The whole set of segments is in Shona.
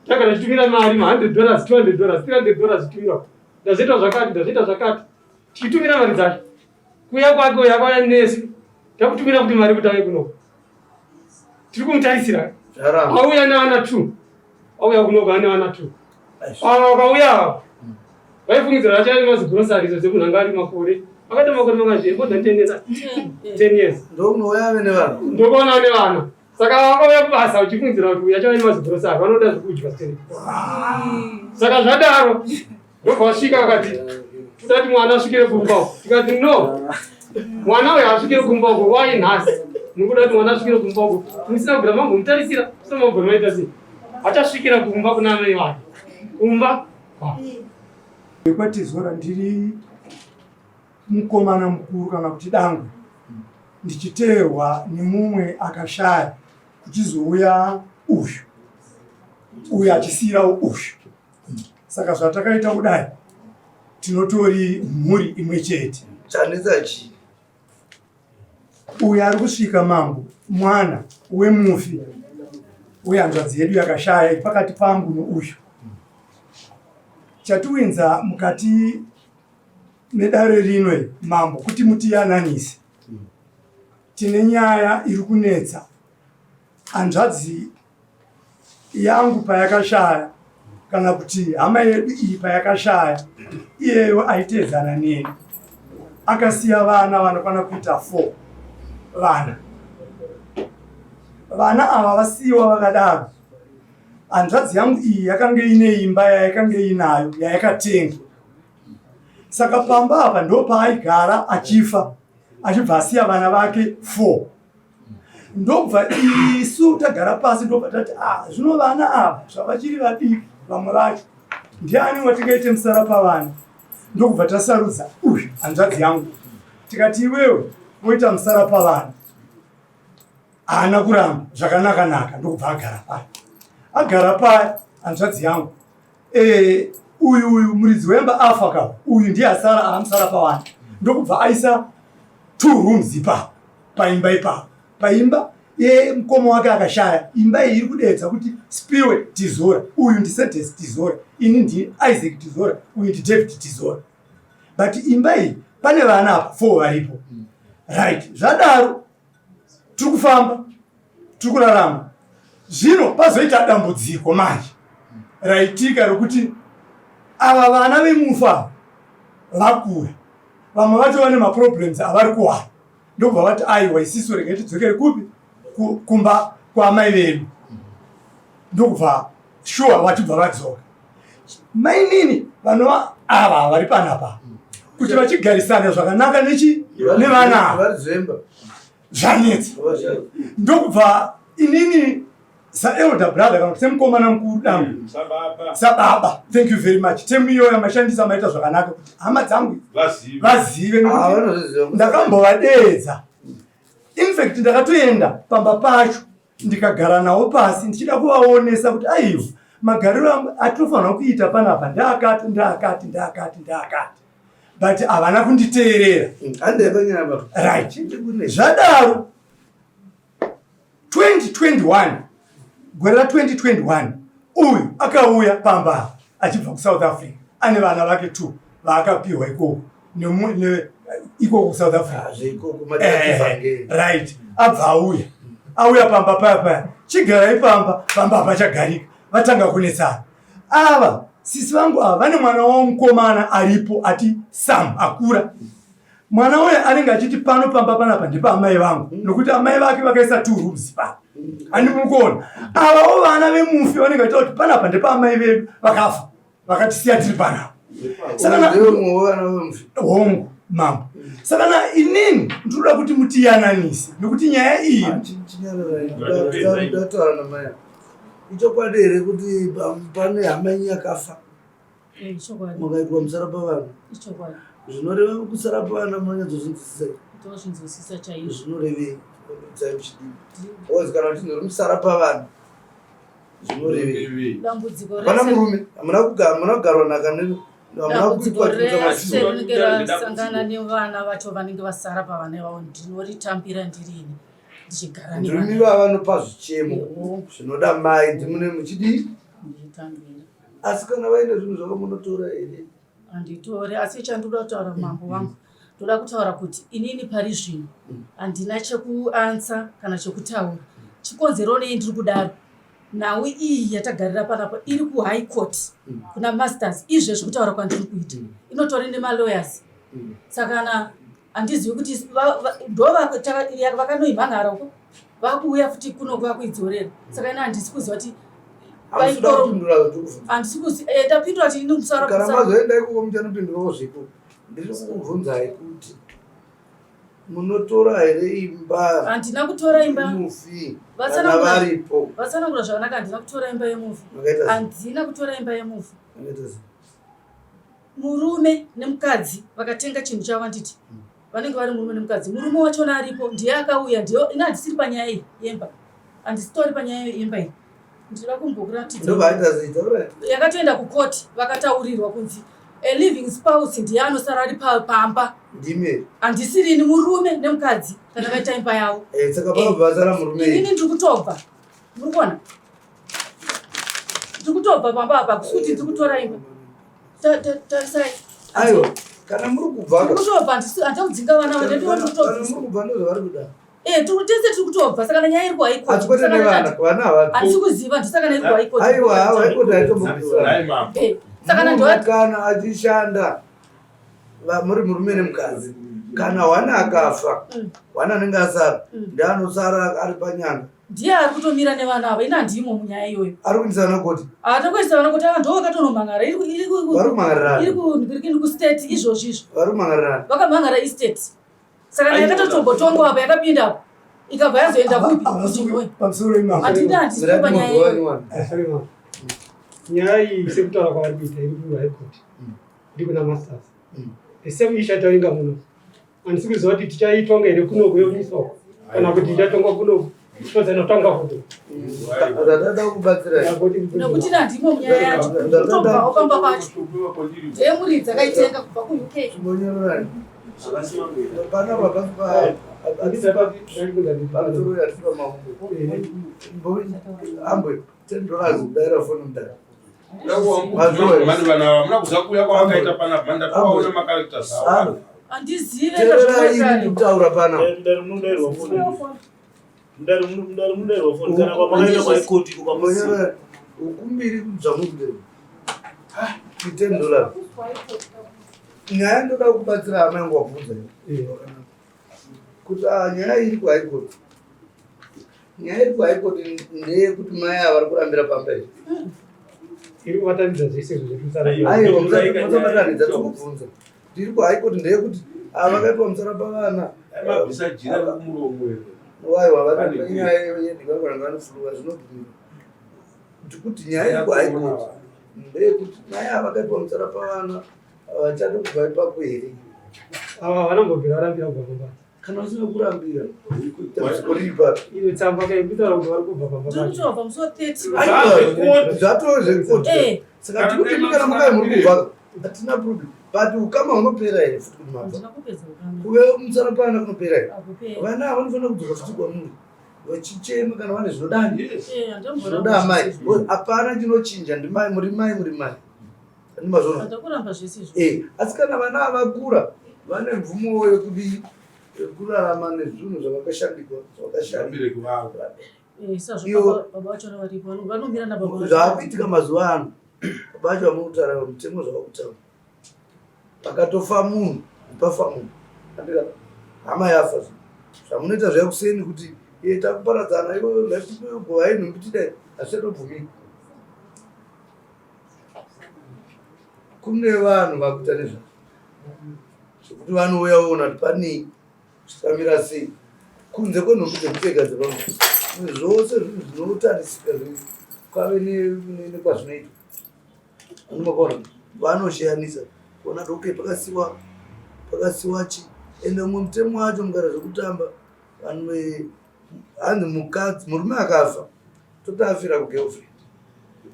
Tagara tichitumira mari ma 100 dollars, 200 dollars, 300 dollars tichitumira. Ndazoita zvakati, ndazoita zvakati. Tichitumira mari dzacho. Kuya kwake uya kwauya nesu. Takutumira kuti mari kuti ave kuno. Tiri kumutarisira. Auya nevana 2. Auya kuno ane vana 2. Ava vakauya ava. Vaifungidzira vacho ari mazigrocery idzo dzemunhu anga ari makore. Akaita makore mangani? More than 10 years. 10 years. Ndokunouya ave nevana. Ndokuona ane vana. Saka vakauya kubasa uchifungidzira kuti uyu achava nemazigrocery vanoda zvekudya stere. Saka zvadaro ndobva vasvika vakati toda kuti mwana asvikire kumba uko. Tikati no. Mwana uyu asvikire kumba uko why nhasi? Mukuda kuti mwana asvikire kumba uko. Musina kubvira mangomutarisira, musina mambobvira maita sei? Achasvikira kumba kuna amai vake. Kumba kwake. Kwatizora ndiri mukomana mukuru kana kuti dangwe ndichiteerwa nemumwe akashaya kuchizouya uyu uyu achisiirawo uyu saka zvatakaita kudai tinotori mhuri imwe chete Chanetsa chii? Uyu ari kusvika mambo mwana wemufi uye hanzvadzi yedu yakashaya iri pakati pangu nouyu. Chatiwinza mukati medare rino mambo kuti mutiyananise. Tine nyaya iri kunetsa hanzvadzi yangu payakashaya kana kuti hama yedu iyi payakashaya iyeyo aiteedzana neni akasiya vana vanokwana kuita four vana vana ava vasiyiwa vakadaro hanzvadzi yangu iyi yakange ine imba yayakange inayo yayakatenga saka pamba apa ndopaaigara achifa achibva asiya vana vake four ndobva isu tagara pasi ndobva tati ah zvino vana ava zvavachiri vadiki vamwe vacho ndiani watingaite musara pavana ndokubva tasarudza uyu hanzvadzi yangu tikati iwewe woita musara pavana haana kuramba zvakanaka naka ndokubva agara paya agara paya hanzvadzi yangu Eh, uyu uyu muridzi wemba afa ka uyu ndiye asara amusara pavana ndokubva aisa two rooms ipapo paimba ipapo paimba ye mukoma wake akashaya imba iyi iri kudeedza kuti spiwe tizora uyu ndisedes tizora ini ndi isaac tizora uyu ndi david tizora but imba iyi pane vana apa four varipo right zvadaro tiri kufamba tiri kurarama zvino pazoita dambudziko manje raitika rokuti ava vana vemufa vakura vamwe vacho vane maproblems avari kuwana ndobva vati aiwa isisu regai tidzokere kupi kumba kwaamai vedu ndokubva shuwa vachibva vadzoka mainini vanova ava vari panapa kuti vachigarisana zvakanaka nechi nevana ava zvanetsa ndokubva inini saelder brother kana kuti semukomana mukuru dangu mm, sababa thank you very much temu iyoyo yamashandisa maita zvakanaka kuti hama dzangu vazive ah, ndakambovadeedza infact ndakatoenda pamba pacho ndikagara nawo pasi ndichida kuvaonesa kuti aiwa magariro angu atinofanira kuita panapa ndeakati ndeakati ndeakati ndeakati but havana kunditeerera right zvadaro 2021 gore ra 2021 uyu akauya pamba achibva kusouth africa ane vana vake two vaakapiwa ikoko ikoko kusouth africa ah, eh, eh, right abva auya auya pamba paya paya chigarai pamba pamba hapachagarika vatanga kunetsana ava sisi vangu ava vane mwana wavo mukomana aripo ati sam akura mwana uyo anenge achiti pano pamba panapa ndipo amai vangu nokuti amai vake vakaisa two rooms pa handi muri kuona avawo vana vemufi vanenge vachita kuti panapa ndipo amai vedu vakafa vakatisiya tiri panapa hongu mambo saka na inini ndinoda kuti mutiyananise nokuti nyaya iyi ah, ichokwadi here kuti pane hama yenyu yakafa eh, mukaitwa musara pavana zvinoreva kusara pavana munonyatsozvinzwisisa tozvinzwisisa chaizvo zvinorevei dzai muchidii ozi kana uchinzori musara pavana zvinorevei dambudziko hapana murume hamuna kugarwa nhaka dambudziko rese rinenge rasangana nevana vacho vanenge vasara pavana ivavo ndinoritambira ndirini ndichigara ndimi vavanopa zvichemo zvinoda mai ndimune muchidii Nditambira. Asi kana vaine zvinhu zvavo munotora here? Handitore, asi chandoda kutaura mambo wangu, ndoda kutaura kuti inini pari zvino handina chekuansa kana chekutaura. Chikonzero nei ndiri kudaro? Nhau iyi yatagarira panapa iri kuhigh court kuna masters izvezvi kutaura kwandiri kuita inotori nemalawyers. Saka kana handizivi kuti ndo vakanoimhan'ara uko vakuuya futi kuno vakuidzorera. Saka ini handisi kuziva kuti handisi kuziva eh, ndapindura kuti ini musara kana mazoenda ikoko muchanopindurawo zviko ndiri kukubvunzai kuti munotora here imba handina kutora imba mufi kana varipo vatsanangura zvakanaka handina kutora imba yemufi handina kutora imba yemufi Murume nemukadzi vakatenga chinhu chavo handiti vanenge vari murume nemukadzi murume wachona aripo ndiye akauya ndiye ini handisiri panyaya iyi yemba handisitori panyaya yemba iyi ndinoda kumbokuratidza yakatoenda kukoti vakataurirwa kunzi a living spouse ndiye anosara ari pamba handisirini murume nemukadzi kana vaita imba yavo eh, eh, inini ndiri kutobva muri kuona ndiri kutobva pamba apa kusi kuti ndiri kutora imba tarisai aiwa kana muri kubva ndiri kutobva handina kudzinga vana vandiri kubva ndozvavari kuda Eh, tese tiri kutobva saka nyaya iri kuhaikothandisi kuziva ndisaka iri kuhaikotaiwa achishanda muri murume nemukadzi kana hwana akafa hwana anenge asara ndianosara ari panyanga Ndiye ari kutomira nevana ava, ini handimo munyaya iyoyo. Ari kuendesa vana koti? Haana kuendesa vana koti, ava ndivo vakatonomhan'ara. Iri iri Vari kumhan'arirana. Iri ku kustate izvozvi izvo. Vari kumhan'arirana. Vakamhan'ara estate. Saka naye yakatotombotongwa apa yakapinda apa. Ikabva yazoenda kupi? Kuchinhoyi. Pamusoro imambo. Handina handisi panyaya iyoyo. Sorry, ma'am. Nyaya iyi sekutaura kwavari kuita iri kuHigh Court. Ndiko na masters. The same issue yataringa muno. Handisi kuziva kuti tichaitonga here kunoku yomiswa uko kana kuti ichatongwa kunoku tozanotonga futi. Zvandada kubatsira nekuti nandimo munyaya yacho tobvawo pamba pacho ndeyemuridzi akaitenga kubva kuUK. Chimbonyororani. Pana baba pa Ten dollars kudaira foni mudara. Handizive Teererai ini kutaura pana. Mudare munodairwa foni. Mudare mudare munodairwa foni kana kwamakaenda kwaikoti ukamusiya. Ukumbiri kudzvamu Ten dollars. Nyaya ndoda kubatsira hama yangu wabvunza. Kuti ah, nyaya iri kuHigh Court. Nyaya iri kuHigh Court ndeyekuti mai ava vari kurambira pamba here? Iri kubatanidza zvese izvo zvekutsara. Aiwa, musabatanidza tokubvunza. Iri kuHigh Court ndeyekuti ava vakaitwa musara pavana. Mabvisa jira kumuromo here? Aiwa, nyaya yedikangwana vanofuluka zvinobvumira. Ndikuti nyaya iri kuHigh Court ndeyekuti mai ava vakaitwa musara pavana vachada kubva ipapo here? Ava havana varambira kubva pamba. Kana vasina kurambira dambudziko riri papi? Iyo tsamba kaikutaura kuti vari kubva pamba pacho. Ndiri musi wa 30. Zvatove zvekoti. Eh. Saka tikuti kana mukai muri kubva hatina problem but ukama hunopera here futi kuti mabva? Handina kupedza ukama. Kuve musara pana kunopera here? Hakuperi. Vana ava vanofanira kudzoka futi kwamuri vachichema kana vane zvinodani Yes. Eh, handamboramba zvinoda amai. zvese izvo. Hapana chinochinja ndimai muri mai muri mai. Ndimazvona. Ndakuramba zvese izvo. Eh, asi kana vana vakura vane mvumo yekudii yekurarama nezvinhu zvavakashandikwa zvavakashandira. Vabereki vavo. Eh, sazvo Iyo- baba baba vacho varipo vanomira nababa vacho. Zvaakuitika mazuva ano baba vacho vamukutaura mutemo zvavakutaura. Pakatofa munhu pafa munhu. Andika hama yafa zve. Zvamunoita zviya kuseni kuti eh takuparadzana iwe ngatikugovai nhumbi tidai hazvichatobvumiki. Kune vanhu vakuita nezvazvo zvekuti vanouya voona kuti panei zvikamira sei kunze kwenhumbi dzekupfeka dzepamwe zvose zvinhu zvinotarisika kwave nekwazvinoitwa anomakona vanoshiyanisa kuona kuti okay pakasiwa pakasiwa chi ende umwe mutemo wacho mukara zvekutamba vanhu hanzi mukadzi murume akafa toti afira kugirlfriend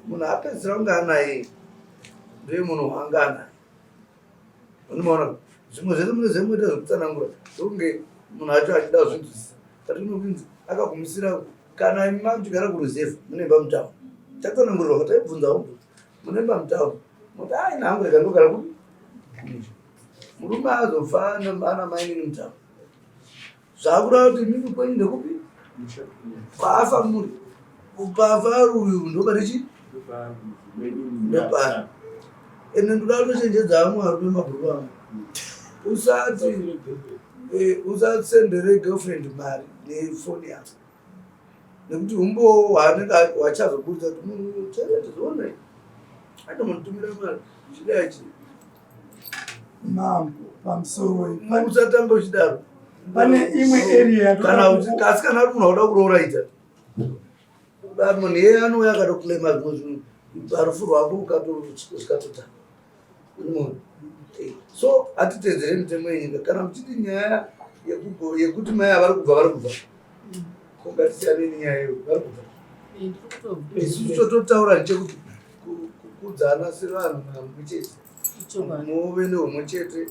munhu apedzisira kunge anaye ndiye munhu waanga anaye unomaona zvimwe zvese mune zvemuita zvekutsanangura zvokunge munhu acho achida kuzvinzwisisa but unokunzi akagumisira kana imi makuchigara kuruzevha mune imba mutauni Tatsanangurirwa kuti taibvunzawo mune pamutauro moti ai nangu rega ndogara kupi murume azofa ana mainini mutauro zvakureva kuti imimi kwenyu ndekupi kwaafa muri kupafa ari uyu ndopane chi ndopari ende ndoda kutochenjedza vamwe varume mabhuru vangu usati eh, usasendere girlfriend mari nefoni yako nekuti umbowo hwaanenge hwachazoburitsa kuti munhu chaivatizionai anomutumira mari chidai chi Mambo pamusoro usatamba uchidaro pane imwe area kana asi kana ari munhu auda kuroora ita munhu iyeye anouya akatoclaima zvimwe zvinhu parufu rwako ukatozvikatota so hatitedzere mitemo yenyika kana muchiti nyaya yekuti mai avari kubva vari kubva ko ngatisiyanei nenyaya iyo vari kubva isu chototaura ndechekuti kukudzana sevanhu mamwe chete muve nehumwe chete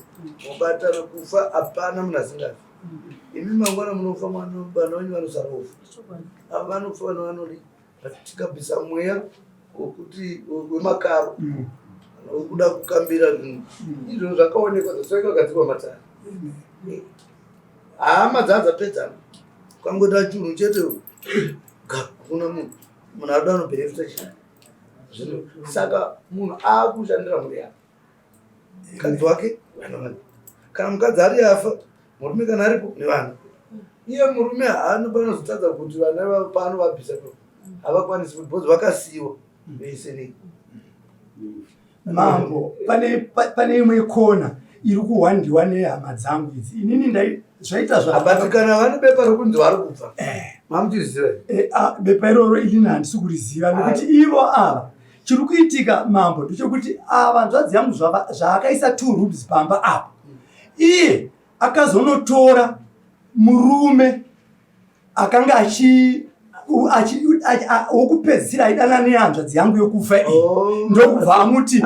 mobatana kufa hapana munhu asingafi imi mangwana munofa mwana vana venyu vanosara vofa ava vanofa vana vanodii tikabvisa mweya wekuti wemakaro mm. wekuda kukambira zvinhu mm. izvo zvakaonekwa zvasai kagadzirwa matare mm. hama dzadzapedzana ukangoita chunhu chete hakuna munhu munhu adoda anobhenefita chii saka munhu akushandira mhuri yake mukadzi wake vana vana kana mukadzi ari afa murume kana aripo nevana iye murume haanopanozotadza kuti vana paanovabvisa havakwanisi kuti bcause vakasiyiwa vese nei mambo pane pane imwe kona iri kuhwandiwa nehama dzangu idzi inini ndai zvaita zvabati kana vane bepa rekunzi vari kubva eh. mamuchiziva eh, ah, bepa iroro inini handisi kuriziva nekuti ivo ava Chiri kuitika mambo ndechekuti ava hanzvadzi yangu zvaakaisa two rooms pamba apa iye akazonotora murume akanga achi wokupedzisira aidana nehanzvadzi yangu yokufa iyi oh. ndokubva amuti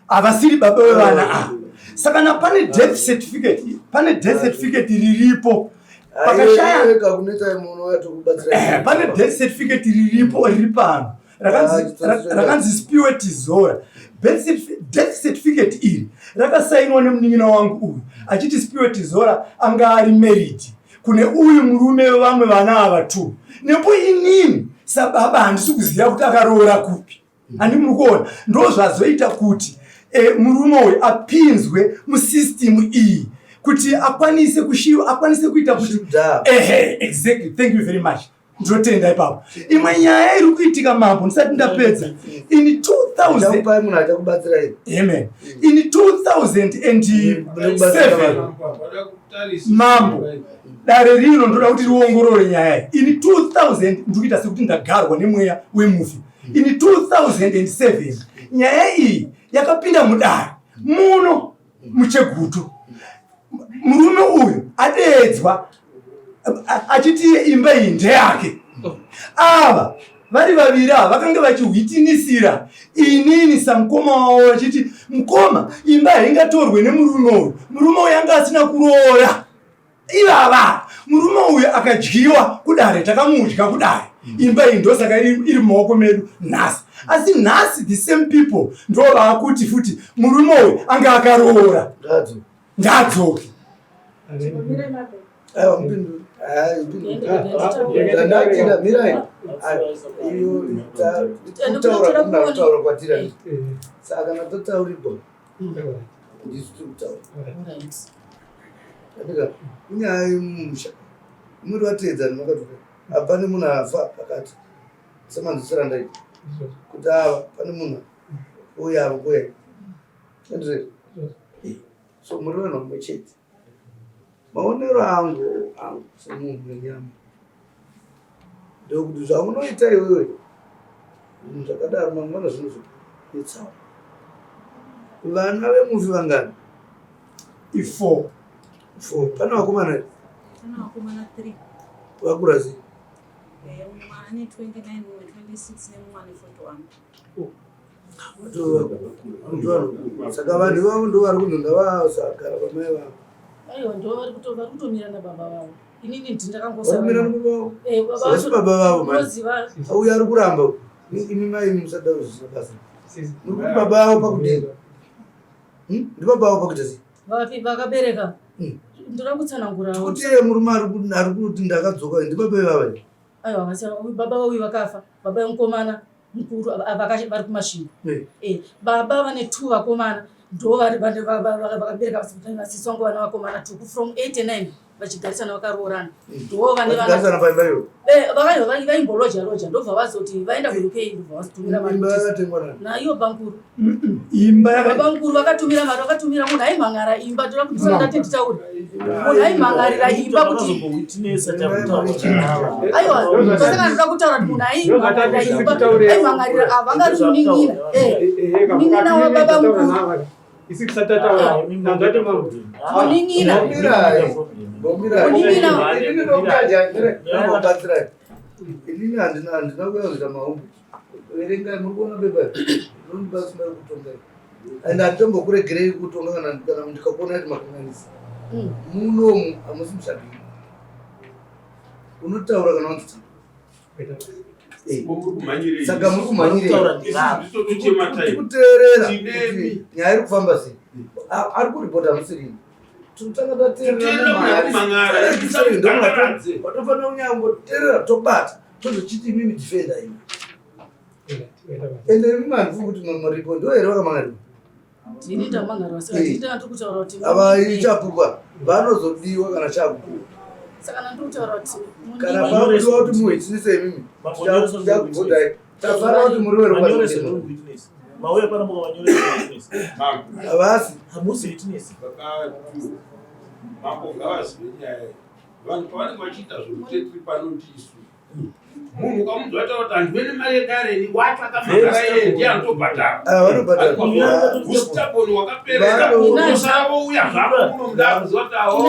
havasiri baba vevana oh. ava saka na pane death certificate pane death certificate riripo pakashaya eh, pane death certificate riripo riri pano rakanzi spiwe tizora death certificate iri rakasainwa nemunin'ina wangu uyu achiti spiwe tizora anga ari married kune uyu murume vamwe vana ava two nepo inini sababa handisi kuziva kuti akaroora kupi handi muri kuona ndo zvazoita kuti e, murume uyu apinzwe musystem iyi kuti akwanise kushiwa akwanise kuita kuti ehe exactly thank you very much ndinotenda ipapo imwe nyaya iri kuitika mambo ndisati ndapedza in 2000 amen in 2007 mambo dare rino ndoda kuti riongorore nyaya iyi in 2000 ndikuita sekuti ndagarwa nemweya wemufi in 2007 nyaya iyi yakapinda mudare muno muchegutu murume uyu adeedzwa achiti imba iyi ndeyake ava vari vaviri ava vakanga vachihwitinisira inini samukoma wavo vachiti mukoma imba haingatorwe nemurume uyu murume uyu anga asina kuroora ivava murume uyu akadyiwa kudare takamudya kudare imba iyi ndosaka iri mumaoko medu nhasi asi nhasi the same people ndo vaakuti futi murume uyu anga akaroora ngaadzoke kutaura kwatira saka natotaurigwa ndisu tiri kutaura inyaya yemumusha muri vateedzani makatuka hapane munhu afa pakati semanzwisira ndaita kuti ava pane munhu uye avo kuya so muri vanhu vamwe chete maonero angu angu semunhu wenyama ndokuti zvaunoita iwewe zvinhu zvakadaro mangwana zvinozonetsawo vana vemufi vangani ifour four pane vakomana here vakura sei eh, mumwe ane 29 mumwe 26 nemumwe ane 41 saka vanhu ivavo ndo vari kunzi ndavasagara pamai vavo aiwa ndo vari kutomira nababa vavo inini ndindakangosamira nababa vavo eh, baba vavo mani uyo ari kuramba. Imi mai imi musada zvisina basa. Muri kuti baba avo pakudii? Hmm? Ndibaba avo pakuita sei? Vapi vakabereka? Ndoda kutsanangurawo. Kuti iye murume ari kuti ndakadzoka ndibaba ivava here? Aiwa vasiyana uyu baba vauyu vakafa. Baba vemukomana mukuru vari kuMasvingo. Eh, baba vane two vakomana ndo vari vakabereka vasisi vangu vana vakomana two from 89 vachigarisana vakaroorana ndo vane vana paimba iyo eh vakaiva vaimboloja loja ndobva vazoti vaenda ku UK ndobva vazotumira mari imba yakatengwa nani naiyo bankuru imba bankuru vakatumira mari vakatumira munhu aimhan'ara imba toda kuti ndati nditaure munhu aimhan'arira imba kuti aiwa ndosaka ndoda kutaura kuti munhu aimhan'arira imba aimhan'arira ava anga ari munin'ina eh, munin'ina wababa mukuru Isi tisati tataura ndanzwa mambo. Munin'ina. Munin'ina. Inini ndokujaja ndinobatsirai. Inini handina handina kuuya kuzoita mahumbwe. Verengai muri kuona bepa iri. Ndinonipa simba rekutonga iri. And handitombokuregerei kutonga kana kana ndikakuona kuti makanganisa. Munomu hamusi muchabiri. Unotaura kana wanzi taura. Saka muri kumhanyirei? Tikuteerera kuti nyaya iri kufamba sei. Ari kuripota musirini. Tinotanga tateerera watofanira kunyangoteerera tobata tozochiti imimi defender imi. Ende imi mandifungi kuti muripo ndo here vakamangariwa? Ndini ndamangara saka ndini ndanga ndiri kutaura kuti ava ichapupa vanozodiwa kana chakupuwa. Saka ndiri kutaura kuti kana pakudiwa kuti muhwitinise imimi chakubvunzai tafanira kuti muri weropa mauya pano mukavanyoresa witness havasi hamusi witness mambo ngavazive nyaya vanhu pavanenge vachiita zveutetiri pano ndisu munhu ukamunzwa ataura kuti handive nemari yedare ini wacho akamhangara iye ndiye anotobhadhara Ah, ustaboni wakaperera unosara vouya zvako kuno muda kuziva kuti aho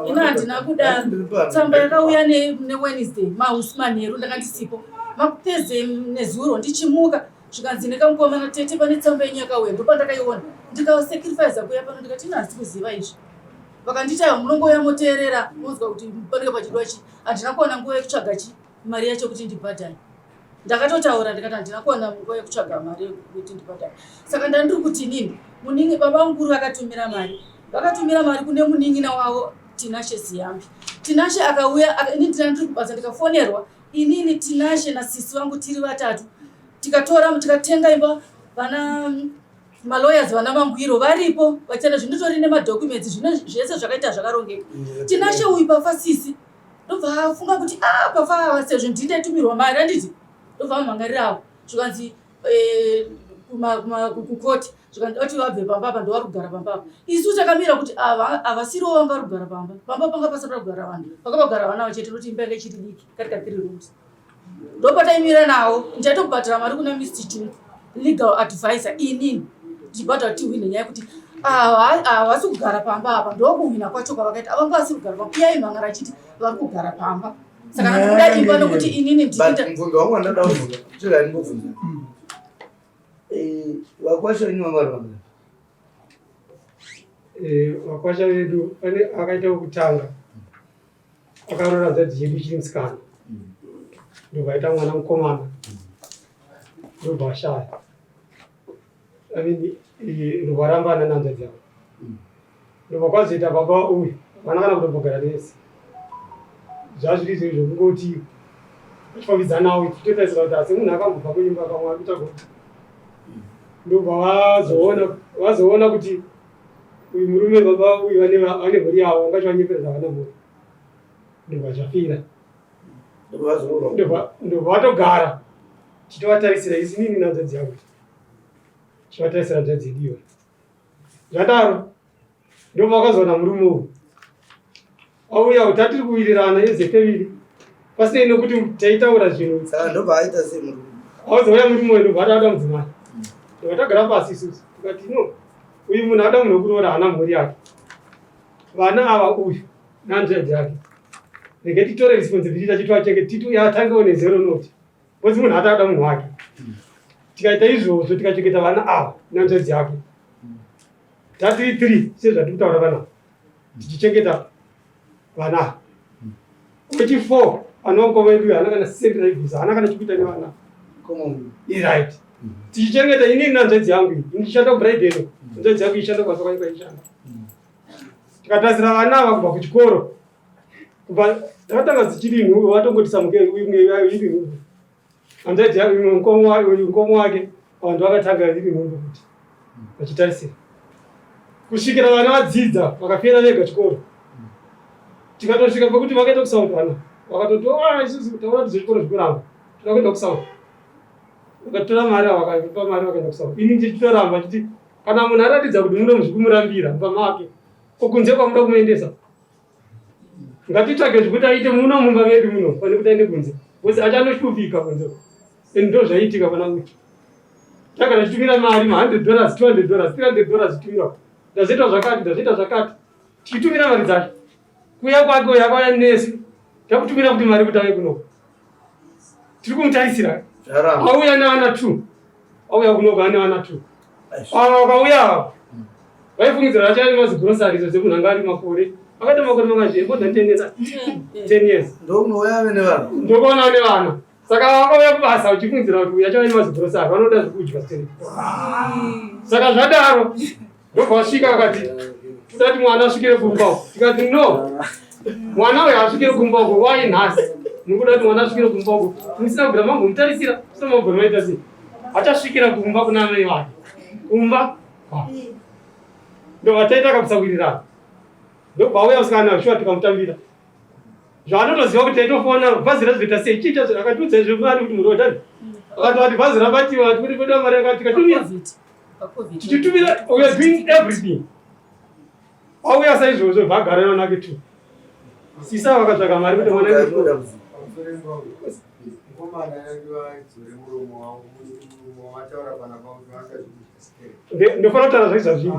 Ina handina kudaro. Tsamba yakauya neWednesday mahusi manheru ndanga ndisipo. MaThursday nezuro ndichimuka zvikanzi nekamukomana tete pane tsamba yenyu yakauya ndopandakaiona ndikasacrifice kuuya pano ndikati ina handisi kuziva izvi. Vakanditi aiwa munongouya moteerera monzwa kuti panenge pachidiwa chii. Handina kuwana nguva yekutsvaga chi mari yacho kuti ndibhadhare. Ndakatotaura ndikati handina kuwana nguva yekutsvaga mari yekuti ndibhadhare. Saka ndandiri kuti inini muningi baba mukuru vakatumira mari. Vakatumira mari kune munin'ina wavo Tinashe Ziyambi. Tinashe akauya ini ndiri kubasa ndikafonerwa inini Tinashe nasisi vangu tiri vatatu tikatora tikatenga imba vana malawyers vana mangwiro varipo vachana zvinotori nemadocuments zvino zvese zvakaita zvakarongeka Tinashe uyu pafa sisi ndobva afunga kuti a ah, pafa ava sezvo ndini ndaitumirwa mari handiti ndobva amhangarirawo zvikanzi eh, kukoti zvikanzi oti vabve pamba apa ndovari kugara pamba apa isu takamira kuti havasiriwo vanga vari kugara pamba pamba panga pasati kugara vanhu panga pagara vana vachete nokuti imba yanga ichiri diki kari ka three rooms ndopataimira nawo ndichaitobhadhara mari kuna Mr Chungu legal advisor inini ndichibhadhara kuti tihwine nyaya yekuti havasi kugara pamba apa ndokuhwina kwacho kwavakaita avanga vasiri kugara pamba iye aimhangara achiti vari kugara pamba saka ndikuda imba nokuti inini ndinoita mubvunzo wangu wandada kubvunza chirega ndimbobvunza eh, vakwasha venyu vanga vari vangani eh, vakwasha vedu pane akaita wekutanga akaroora hanzvadzi yedu ichiri musikana ndobva aita mwana mukomana ndobva ashaya I mean, ndobva arambana nehanzvadzi yavo ndobva kwazoita baba uyu vana kana kutombogara nese zvazviri izvo zvekungoti tifambidzanawo titotarisira kuti asi munhu akambobva kuimba kamwe ari kutsvaga ndobva vazoona vazoona kuti uyu murume baba uyu vane mhuri yavo vanga chivanyepera zvavana mhuri ndobva zvafira ndobva vatogara tichivatarisira isi nini nanzvadzi yangu tichivatarisira hanzvadzi yedu iyoyo zvadaro ndobva vakazoona murume uyu auya kuti atiri kuwirirana as a family pasinei nekuti taitaura zvinhu saka ndobva aita sei murume auzouya murume uyu ndobva ada mudzimai ndobva tagara pasi isusu tikati no uyu munhu ada munhu wekuroora haana mhuri yake vana ava uyu nehanzvadzi yake rege titore responsibility achitoachenge titi atangewo nezero noti because munhu ataada munhu wake tikaita izvozvo tikachengeta vana ava nehanzvadzi yake tatiri three sezvatiri kutaura vana tichichengeta vana wechi four anongo vedu haana kana sendi raibvisa haana kana chekuita nevana Right. Tichichengeta inini nanzvadzi yangu iyi. Ndichishanda kuBrighton. Hanzvadzi yangu ichishanda kubasa kwayo kwaishanda. Tikatarisira vana ava kubva kuchikoro. Kubva takatanga dzichiri nhubu vatongoti samuke imwe iri nhubu. Hanzvadzi yangu imwe mukoma wake uyu mukoma wake vanhu vakatanga iri nhubu kuti vachitarisira. Kusvikira vana vadzidza vakafira vega chikoro. Tikatosvika pekuti vakaita kuSouth vana. Vakatoti ah isusu taona kuti zvechikoro zvikuramba. Toda kuenda kuSouth. Vakatora mari vakapa mari vakaenda kuSouth. Ini ndichitoramba chiti kana munhu aratidza kuti muno muzvikumurambira mumba make ko kunze kwamuda kumuendesa ngatitsvage zvekuti aite muno mumba medu muno pane kuti aende kunze bcause achanoshupika kunze and ndo zvaiitika pana uyu takana tichitumira mari ma 100 dollars 200 dollars 300 dollars titumira ndazviita zvakati ndazviita zvakati tichitumira mari dzacho kuya kwake uyo akauya nesu takutumira kuti mari kuti ave kunoko tiri kumutarisira auya nevana two auya kunoko ane vana two ava vakauya ava vaifungidzira vachava nemazigrosari izvo dzemunhu anga ari makore akaita makore mangazve more than 10 years 10 years ndokunouya ave nevana ndokuona ane vana saka vakauya kubasa uchifungidzira kuti uyu achava nemazigrosari vanoda zvekudya saka zvadaro Ndobva vasvika vakati toda kuti mwana asvikire kumba uko. Tikati no. Mwana uyo asvikire kumba uko why nhasi? Mukuda kuti mwana asvikire kumba uko. Musina kugara mangomutarisira, musina mambogara maita sei? Achasvikira kumba kuna amai vake. Kumba. Ndobva taita kakusawirirana. Ndobva auya musikana shuwa tikamutambira. Zvaanotoziva kuti taitofona bhazi razoita sei chii chazo akatiudza izvo mari kuti muroda. Akati bhazi rabatiwa kuti kuda mari akati tikatumira. Tichitumira we are doing everything. Auya saizvozvo vagara navanake two. Sisa vakatsvaga mari kuti mwana aende kuchikoro. Ndofanira kutaura zvese zvazviri.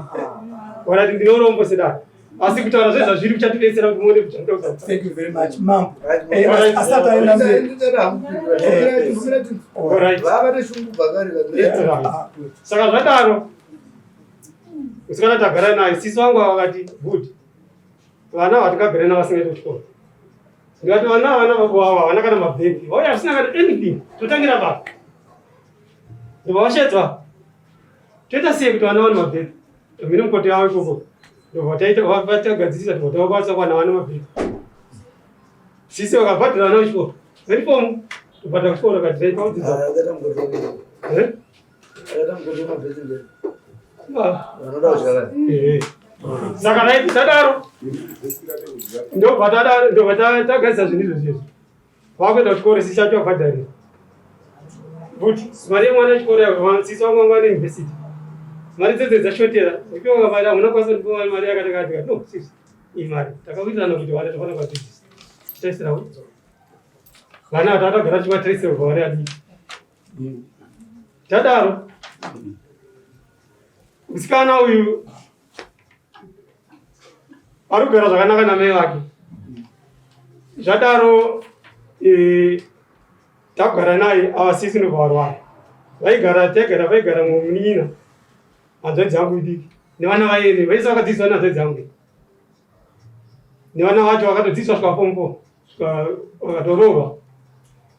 Warati ndine urombo sedaro. Asi kutaura zvese zvazviri kuchatibetsera kuti muone kuti zvandinoda. Thank you very much, mambo. Eh, asati aenda mberi. Alright. Saka zvadaro musikana tagara naye sisi vangu ava vakati good vana vatingagare navo vasingaiti kuchikoro ndikati vana vana vavo ava havana kana mabhegi vauya vasina kana anything totangira papi ndobva vashedzwa toita sei kuti vana vane mabhegi mine mukoto yavo ikoko ndobva taita vatagadzirisa ndobva tavakwanisa kuwana vana mabhegi sisi vakabhadhara vana vechikoro uniform kubhadhara kuchikoro kati paudzidza Eh? Saka right tadaro ndobva tadaro ndobva tagadzisa zvinhu izvo zvizvi vakuenda kuchikoro sisi acho abhadharira but mari yemwana chikoro sisi wangu wanga neuniversity mari dzedze dzashotera ndipiwa mari hamuna kwanisa ndipiwa mari yakati kati no sisi iyi mari takawirirana kuti vana tofanira kuvadzidzisa taisira vana tatagara tichivatracera kubva vari adiki Tadaro musikana uyu ari kugara zvakanaka namai vake. Zvadaro eh, takugara naye ava sisi ndobva varwara. Vaigara taigara vaigara munin'ina hanzvadzi yangu idiki nevana vairi vese vakadzidziswa nehanzvadzi yangu nevana vacho vakatodzidziswa svika form four svika vakatoroorwa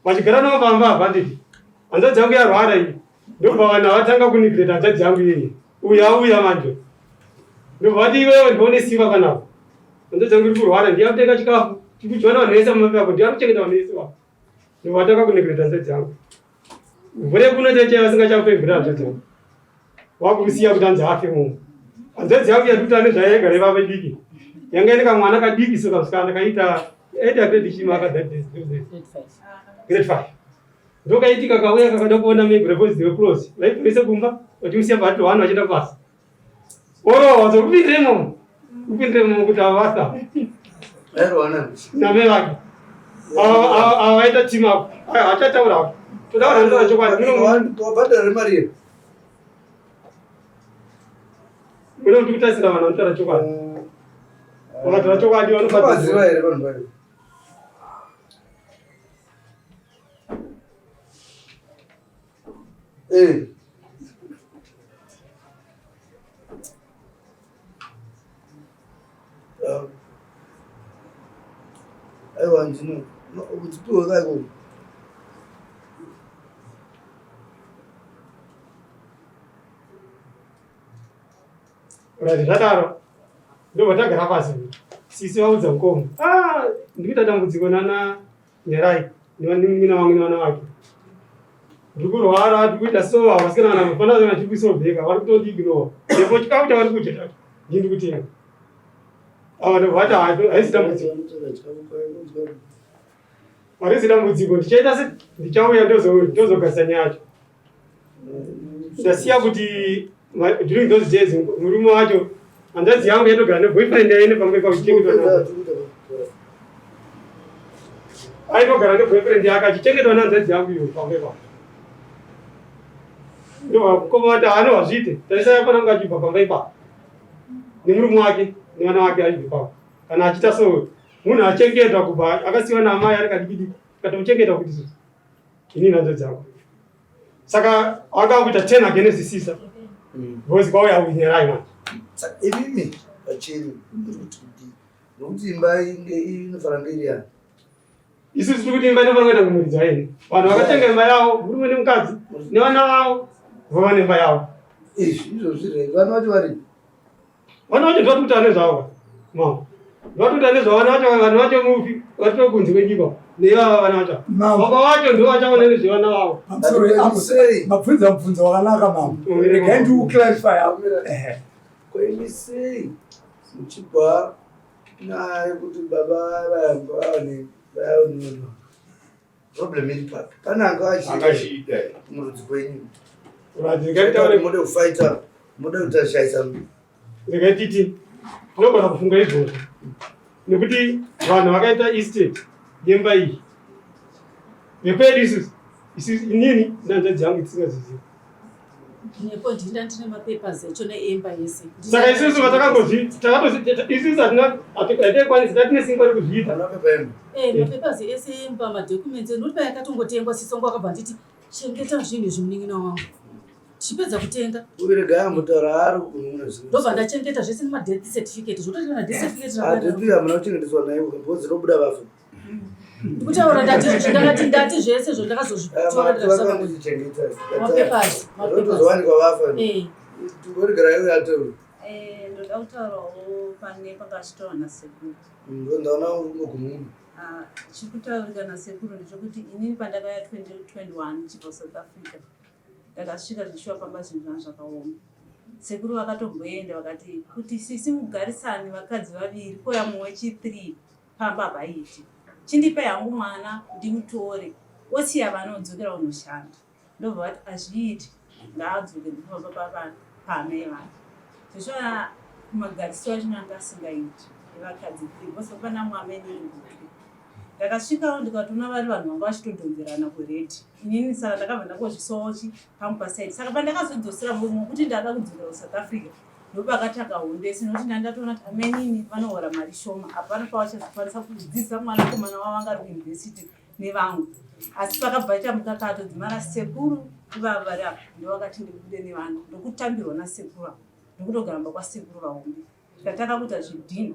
vachigara navo pamba apa handiti hanzvadzi yangu yarwara iyi ndobva vanhu avatanga kunigreta hanzvadzi yangu iyeye uyu auya manje ndobva vati iwewe ndione simba panapa hanzvadzi yangu iri kurwara ndiye akutenga chikafu tikudyiwa navanhu vese mumape ako ndiye akuchengeta vanhu vese vako ndobva vatanga kunigreta hanzvadzi yangu mvura yekuno chaichai vasingachakupe mvura hanzvadzi yangu Wakumusiya kuti anzi afe munhu. Hanzvadzi yangu yatikuti ane zvayaigara ivava idiki. Yanga ine kamwana kadiki so kamusikana kaita aita grade chii aka that days. Grade 5. Ndokaitika kauya kakada kuona mai because they were close. Vaibvise kumba vachimusiya pahati one vachienda kubasa. Orowa wazokupindire imomo. Kupindire imomo kuti avasa. Namai vake. Ava vaita team up. Hachataura. Toda kuranzira chokwadi. Wabhadhara mari here? Mune kuti kutarisira vanhu vanotaura chokwadi. Vakataura chokwadi vanobaziva here vanhu vayo? Eh. Aiwa ndino udzipiwe kai koko. Right, zvadaro ndobva tagara pasi sisi vaudza mukoma ah, ndikuita dambudziko nana Nyarai nevanin'ina vangu nevana vake ndiri kurwara ndiri kuita so vasikana vana vafana vana tiri kuisobheka vari kutondiignore nepo chikafu chavari kudya chacho ndini ndiri kutenga ava ndobva vati haisi dambudziko harisi dambudziko ndichaita se ndichauya ndozogadzisa nyaya yacho ndasiya kuti during those days murume wacho hanzvadzi yangu yaitogara neboyfriend yaine pamwe pakuchengetwa aitogara neboyfriend yake achichengetwa nehanzvadzi yangu iyo pamwe pa ndovakoma vati haano hazviite tarisai afana kunge achibva pamba ipapo nemurume wake nevana vake achibva ipapo kana achiita so munhu achengetwa kubva akasiyiwa naamai ari kadikidiki katomuchengeta kuti ini nadzo dzako saka anga kuita ten against sisa because kwauya winyerai manje Saka imimi pachenyu muri kuti kudii nokuti imba inge inofanira kunge iri yani isusu tiri kuti imba inofanira kuenda kumuridzi waini vanhu vakatenga imba yavo murume nemukadzi nevana vavo vova nemba yavo izvi izvozvi re vana vacho vari Vana vacho ndovati kuti ane zvavo mama. Ndovati kuti ane zvavo vana vacho vanhu vacho mufi vari kunze kwenyika. Neivava vana vacho. Baba vacho ndo vachaona nezvevana vavo. Pamusoro mabvunza mubvunzo wakanaka mama. Regai ndiuclarify apo. Ehe. Ko imi sei muchibva naye kuti baba vaya vane vaya problem iri papi pane anga achiita murudzi kwenyu mode kufaita mode kutashaisa regai titi tinogona kufunga izvozvo nekuti vanhu vakaita estate yemba iyi vekwedu isusu isusu inini nehanzvadzi yangu tisingazizivi Nepo ndinda ndine mapapers acho neemba yese. Saka isusu vatakangozvi takatozi isusu hatina hataikwanisa tatine simba rekuzviita. Eh, mapapers ese emba madocuments nokuti payakatongotengwa sisongo akabva nditi chengeta zvinhu izvi munin'ina wangu. Tichipedza kutenga. Uverega ambotaura ari kununa zvinhu. Ndobva ndachengeta zvese nemadeath certificate zvotoita na death certificate rakadaro. Death hamuna kuchengeteswa naye because rinobuda vafa. Ndikutaura ndati ndakati ndati zvese zvo ndakazozvitora ndakazvichengeta. Mapepazowanikwa vafa. Eh. Tinoregera iwe ataure. Eh, ndoda kutaurawo pane pakachitaura nasekuru. Ndoona unogununa. Ah, chikutaurika nasekuru ndechekuti inini pandakauya 2021 ndichibva South Africa ndakasvika zveshuwa pamba zvinhu zvanga zvakaoma. Sekuru vakatomboenda vakati kuti sisi mugarisane vakadzi vaviri kouya mumwe wechi 3 pamba hapaiiti chindipai hangu mwana ndimutore osiya vana odzokera kunoshanda ndobva vati hazviiti ngaadzoke ndipamba paamai vake zvesva magarisiro acho anga asingaiti evakadzi because pana mwamene ingutwe ndakasvikawo ndikatoona vari vanhu vanga vachitodhonzerana kuredi inini saka ndakabva ndangozvisawo chi pangu pasaidi saka pandakazodzosera murume wekuti ndada kudzokera kusouth africa Ndopakatanga hondo yese nokuti ndandatoona kuti amainini vanohora mari shoma hapana pavachazokwanisa kudzidzisa mwanakomana wavo anga ari kuuniversity nevangu asi pakabva ita mukakato dzimara sekuru ivava vari apa ndovakati ndibude nevana ndokutambirwa nasekuru apa ndokutogara mba kwasekuru vahombe tikatanga kuita zvidhina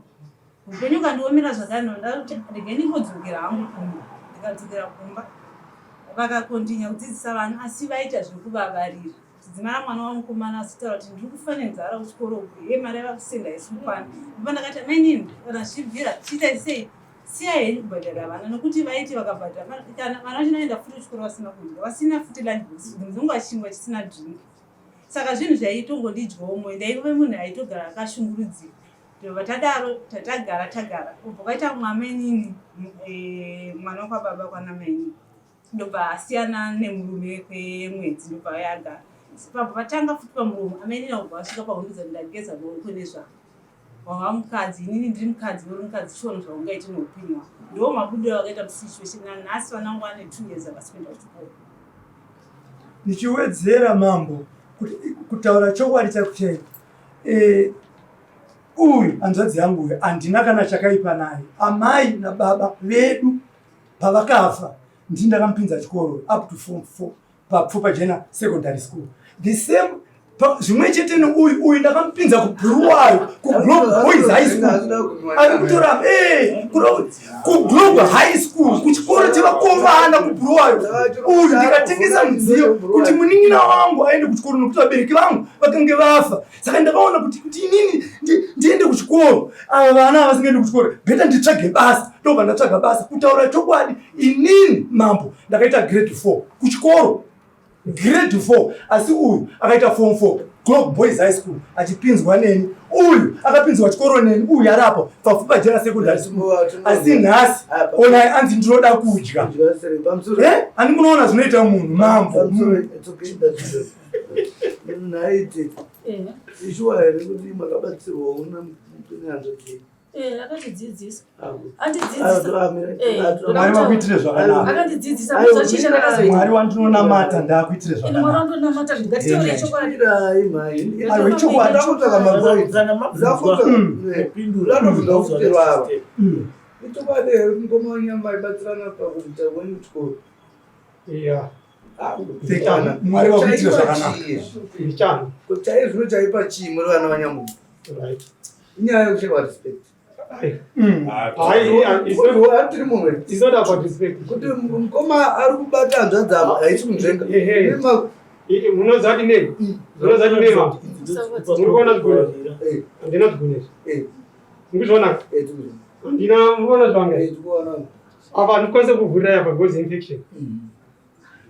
upenyu ukandiomera zvakano ndakuti regai ndingodzokera hangu kumba ndikadzokera kumba vakakontinya kudzidzisa vana asi vaita zvekuvavarira Dzimara mwana wamukomana asitaura kuti ndiri kufa nenzara kuchikoro uku ye mari yava kusenda haisi kukwana ndobva ndakati amainini kana zvichibvira chiitai sei siyai henyu kubhadhara vana nokuti vaiti vakabhadhara kana vana vacho vanoenda futi kuchikoro vasina kudya vasina futi lunch box dzimwe dzenguva chingwa chisina drink saka zvinhu zvaitongondidyawo moyo ndaive munhu aitogara akashungurudzika ndobva tadaro tatagara tagara ubva kwaita mumwe amainini eh, mwana wakwababa kwanamainini ndobva asiyana nemurume kwemwedzi ndobva yagara pabva patanga futi pamuromo amainina kubva vasvika pahundudza ndageza maoko nezvako wava mukadzi inini ndiri mukadzi uri mukadzi chiona zvaungaite neupenyu wako ndo mabudiro akaita musituation nanhasi vana vangu vane two years havasi kuenda kuchikoro ndichiwedzera mambo kutaura chokwadi chaiko chaiko eh, uyu hanzvadzi yangu uyu handina kana chakaipa naye amai nababa vedu pavakafa ndini ndakamupinza chikoro up to form four papfupa jena secondary school the same Zvimwe chete neuyu uyu ndakamupinza kubhuruwayo kuglobal boys high school ari kutora eh, kuglobal high school kuchikoro chevakomana kubhuruwayo uyu ndikatengesa mudziyo kuti munin'ina wangu aende kuchikoro nokuti vabereki vangu vakange vafa saka ndakaona kuti kuti inini ndiende kuchikoro ava vana avasingaendi kuchikoro beta nditsvage basa ndobva ndatsvaga basa kutaura chokwadi inini mambo ndakaita grade 4 kuchikoro grade 4 asi uyu akaita form 4 Globe Boys High School achipinzwa neni uyu akapinzwa chikoro neni uyu ari apo Pfupa Jena Secondary School asi nhasi onai anzi ndinoda kudya eh ani munoona zvinoita munhu mambo Naite Eh, ishuwa here kuti makabatsirwa nehanzvadzi eh, akatidzidzisa yenyu? andidzidzisa Eh, Mwari vakuitire zvakanaka. akandidzidzisa kuza chii chandakazoita Mwari wandinonamata ndaakuitire ini mwari zvakanaka. wandonamata ngatitaure chokwadi Mirai mhai. Aiwa, ichokwadi. Ndakutsvaka mapoints. Kana mabvunzwa mupindura Ndakutsvaka kuterwa ava. Ichokwadi here kuti mukoma wenyama aibatsirana pakuita kwenyu kuchikoro? Yeah. Mwari vakuitire zvakanaka. Ndichana. Chaizvo chaipa chii muri vana vanyamunhu? Right. Inyaya yekushaiwa respect. Aye. Aye, Aye, it's not, hatiri mumwe. it's not about respect. Kuti mukoma ari kubata hanzvadzi apa haisi kunzvenga. Ehe. Munoziva kuti nei? Munoziva kuti nei mambo? Muri kuona zvigunwe? Handina zvigunwe izvi. Muri kuzviona? Handina, muri kuona zvanga izvi? Apa handikwanise kuvhurira apa because infection.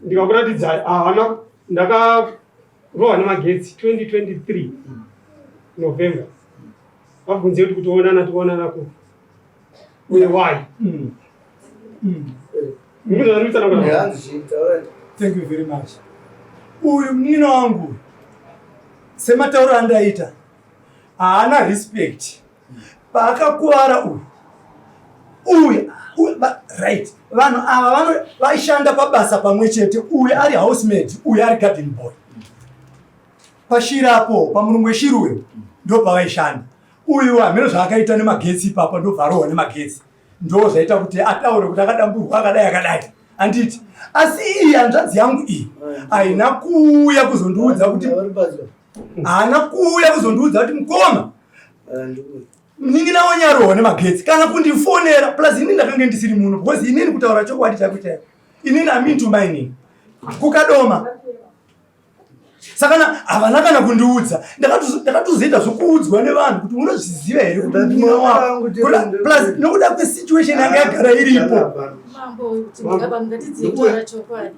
Ndikakuratidzai havana ndakarohwa nemagetsi 2023 November. Vabvunze kuti kutoonana toonana kupi uye why? Muri kuzviona ndikutsanangura? Thank you very much. Uyu munin'ina wangu sematauro andaita haana respect paakakuvara uyu uyu right vanhu ava vano vaishanda pabasa pamwe chete uyu ari housemaid uyu ari garden boy pashirapo pamurungu weshiri uyu ndo pavaishanda uyu hameno zvaakaita nemagetsi ipapa ndobva arohwa nemagetsi ndo zvaita kuti ataure kuti akadamburwa akadai akadai handiti asi iyi hanzvadzi yangu iyi haina kuuya kuzondiudza kuti haana kuuya kuzondiudza kuti mukoma munin'ina wanyarohwa nemagetsi kana kundifonera plus inini ndakange ndisiri muno because inini kutaura chokwadi chaiko chaiko inini am into mining kukadoma saka havana kana kundiudza ndakatozoita zvokuudzwa nevanhu kuti unozviziva here kuti munin'ina wako plus nokuda kwesituation yanga yagara iripo mambo ngatidziye kutaura chokwadi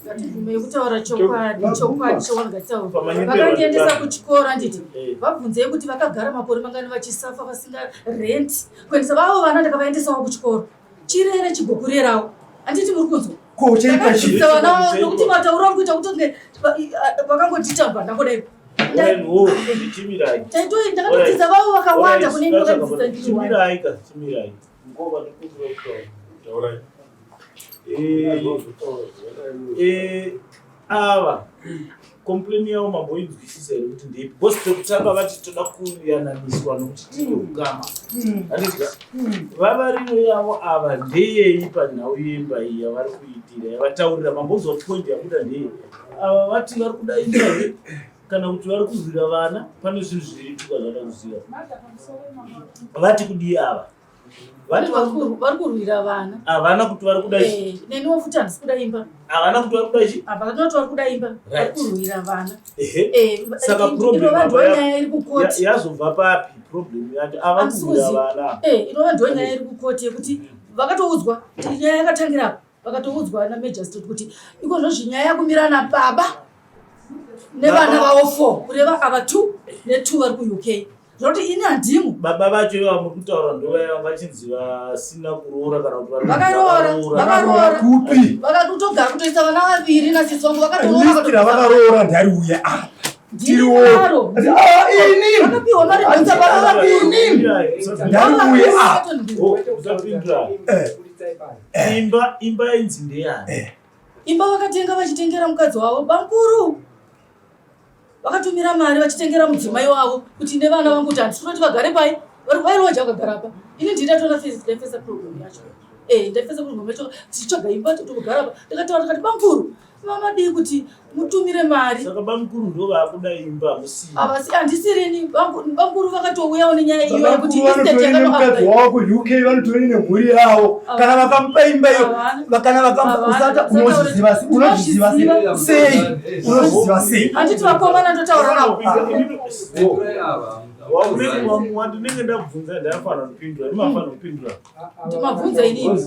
ngatibvumei kutaura chokwadi chokwadi chokwadi ngatitaura vakandiendesa kuchikoro handiti vabvunzei kuti vakagara makore mangani vachisafa vasinga rent kuendesa vavo vana ndakavaendesawo kuchikoro chirere chigokurerawo handiti muri kunzwa ko chaipa chii vana vavo nokuti matauro ari kuita kuti vakangotitamba ndangodai ndakatodzidza vavo vakawanda kune ini vakadzidzisa ndirichimirai ka chimirai mukoma ndikumbira kutaura ava complain yavo mamboinzwisisa here kuti ndeipi because pekutanga vati toda kuyananiswa nokuti tine ukama handiti vavariro yavo ava ndeyei panhau yemba iyi yavari kuitira yavataurira mambozwa point yabuda ndeyei ava vati vari kuda imba here kana kuti vari kurwira vana pane zvinhu zviripo zvavada kuziva vati kudii ava Vati vari kurwira vana. Havana kuti vari kuda ichi. Eh, neniwo futi handisi kuda imba. Havana kuti vari kuda ichi. Havana kuti vari kuda imba. Vari kurwira vana. Ehe. Eh, Saka problem inova ndo nyaya iri kukoti. Yazobva papi problem yacho? Ava kurwira vana. Eh, inova ndo nyaya iri kukoti yekuti vakatoudzwa nyaya yakatangira apa. Vakatoudzwa na magistrate kuti iko zvozvi nyaya yakumira na baba nevana vavo 4 kureva ava 2 ne 2 vari ku UK. Zvokuti ini handimo. Baba vacho ivava muri kutaura ndovaya vachinzi vasina kuroora kana kuti vakaroora vakaroora kupi vakatogara kutoisa vana vaviri nasisi vangu vakatoroora vakaroora ndariuya apa tiriwo ini vakapiwa mari dzinza vana vaviri ndariuye apa imba imba yainzi ndeyani imba vakatenga vachitengera mukadzi wavo bamkuru vakatumira mari vachitengera mudzimai wavo kuti nevana vangu kuti handisi kuti vagare pai vari vairoja vakagara pa ini ndini ndatona fesa problem yacho. Eh, ndaipedza kurwa macho tichitsvaga imba totogara apa. Ndakataura ndikati bamkuru, mamadii kuti mutumire mari. Saka bamkuru ndo vakuda imba musii. Havasi handisirini bamkuru vakatouyawo nenyaya iyoyo yekuti Bamkuru estate vanotori nemukadzi yakano wavo kuUK vanotori nemhuri yavo kana vakamupa imba iyo kana vakamupa usata unozviziva sei unozviziva sei unozviziva sei Handiti vakomana ndotaura navo. Wandinenge ndabvunza ndafanira kupindura ndimafanira kupindura. Ndimabvunza inini.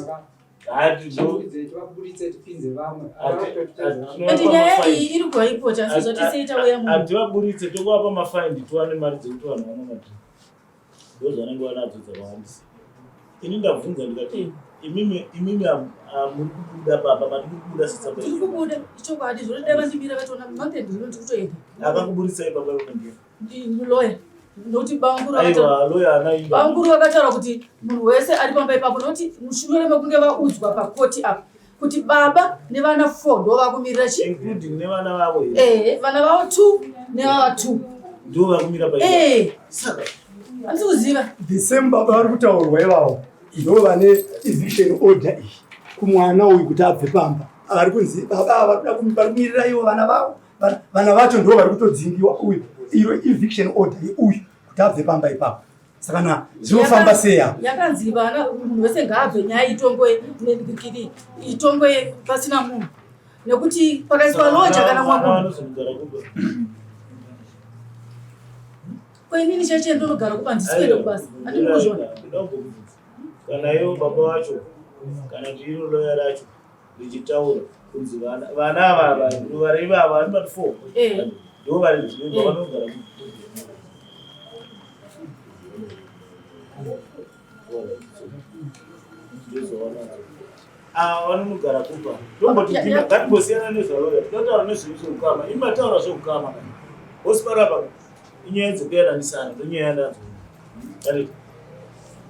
And nyaya iyi iri kuhaipota asi zvatisei tauya muno. Hativaburitse tokuvapa mafaindi tiwane mari dzekuti vanhu vanomati ndozvanenge vanadzo dzakawandisa. Ini ndabvunza ndikati imimi imimi muri kubuda papa mati muri kubuda setsamba Tiri kubuda ichokwadi zvoti dai vandimira vatoona month end rino ndiri kutoenda. Akakuburitsai baba ivo ndiye. Lawyer nokuti bamkuru Aiwa lawyer ana imba. Bamkuru vakataura kuti munhu wese ari pamba ipapo nokuti mushure mekunge vaudzwa pakoti apa kuti baba nevana 4 ndo vakumirira chi including nevana vavo here? Eh, vana vavo 2 nevava 2. Ndo vakumira pa. Eh. Saka handisi kuziva. The same baba vari kutaurwa ivavo ndo vane eviction order iyi kumwana uyu kuti abve pamba vari kunzi baba ava vari kuda vari kumirira ivo vana vavo Vana vacho ndo vari kutodzingiwa uyu iro eviction order yeuyu kuti abve pamba ipapo saka na zvinofamba sei apa Yakanzi vana munhu wese ngaabve nyaya itongwe nenhikiri itongwe pasina munhu nekuti pakaiswa loja kana mwa munhu vanozogara kuba. Ko inini cheche ndinogara kuba handisi kuenda kubasa handini kuzviona. Kana ivo baba vacho kana kuti iro loya racho richitaura kunzi vana vana ava ava vari ivava vari pati four Eh. ndo vari ndo vanogara ava vanonogara kupa tomboti Ya- dhima ya- ngatimbosiyana nezvaloya tinotaura nezveukama imi mataura zveukama kana hosiparapa inyaya dzekuyananisana ndonyaya yandadzo Anditi?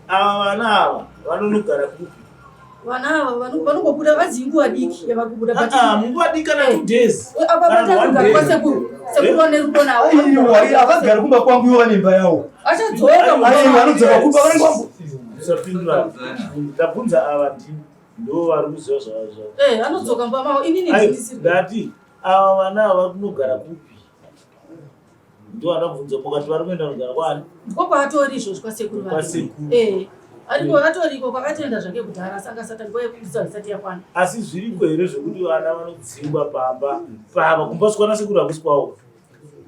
Ava vana ava vanonogara kupi? Vana ava vanongobuda vanzi inguva diki yavakubuda but Ah, munguva diki kana 2 days. Apa Kana one vatagara day. kwasekuru. Sekuru vane rudo navo. Aiwa, havagari kumba kwangu ivo vane imba yavo. Achadzoka Aiwa, vanodzoka kumba vanenge vambo Usapindura. Ndabvunza ava ndini ndo vari kuziva zvazvo. Eh, anodzoka mumba mavo. Inini Aiwa, ndisiri. ndati ava vana ava vari kunogara kupi? Ndo anobvunza mukati vari kuenda kunogara kwani? Ndiko kwaatori izvozvo kwasekuru vake. Kwasekuru. Eh. Ariko atoriko kwakatoenda zvake kudhara asi angasati nguva yekubudisa isati yakwana. Asi zviriko here zvekuti vana vanodzingwa pamba pamba kumba sikwana sekuru hakusi kwavo?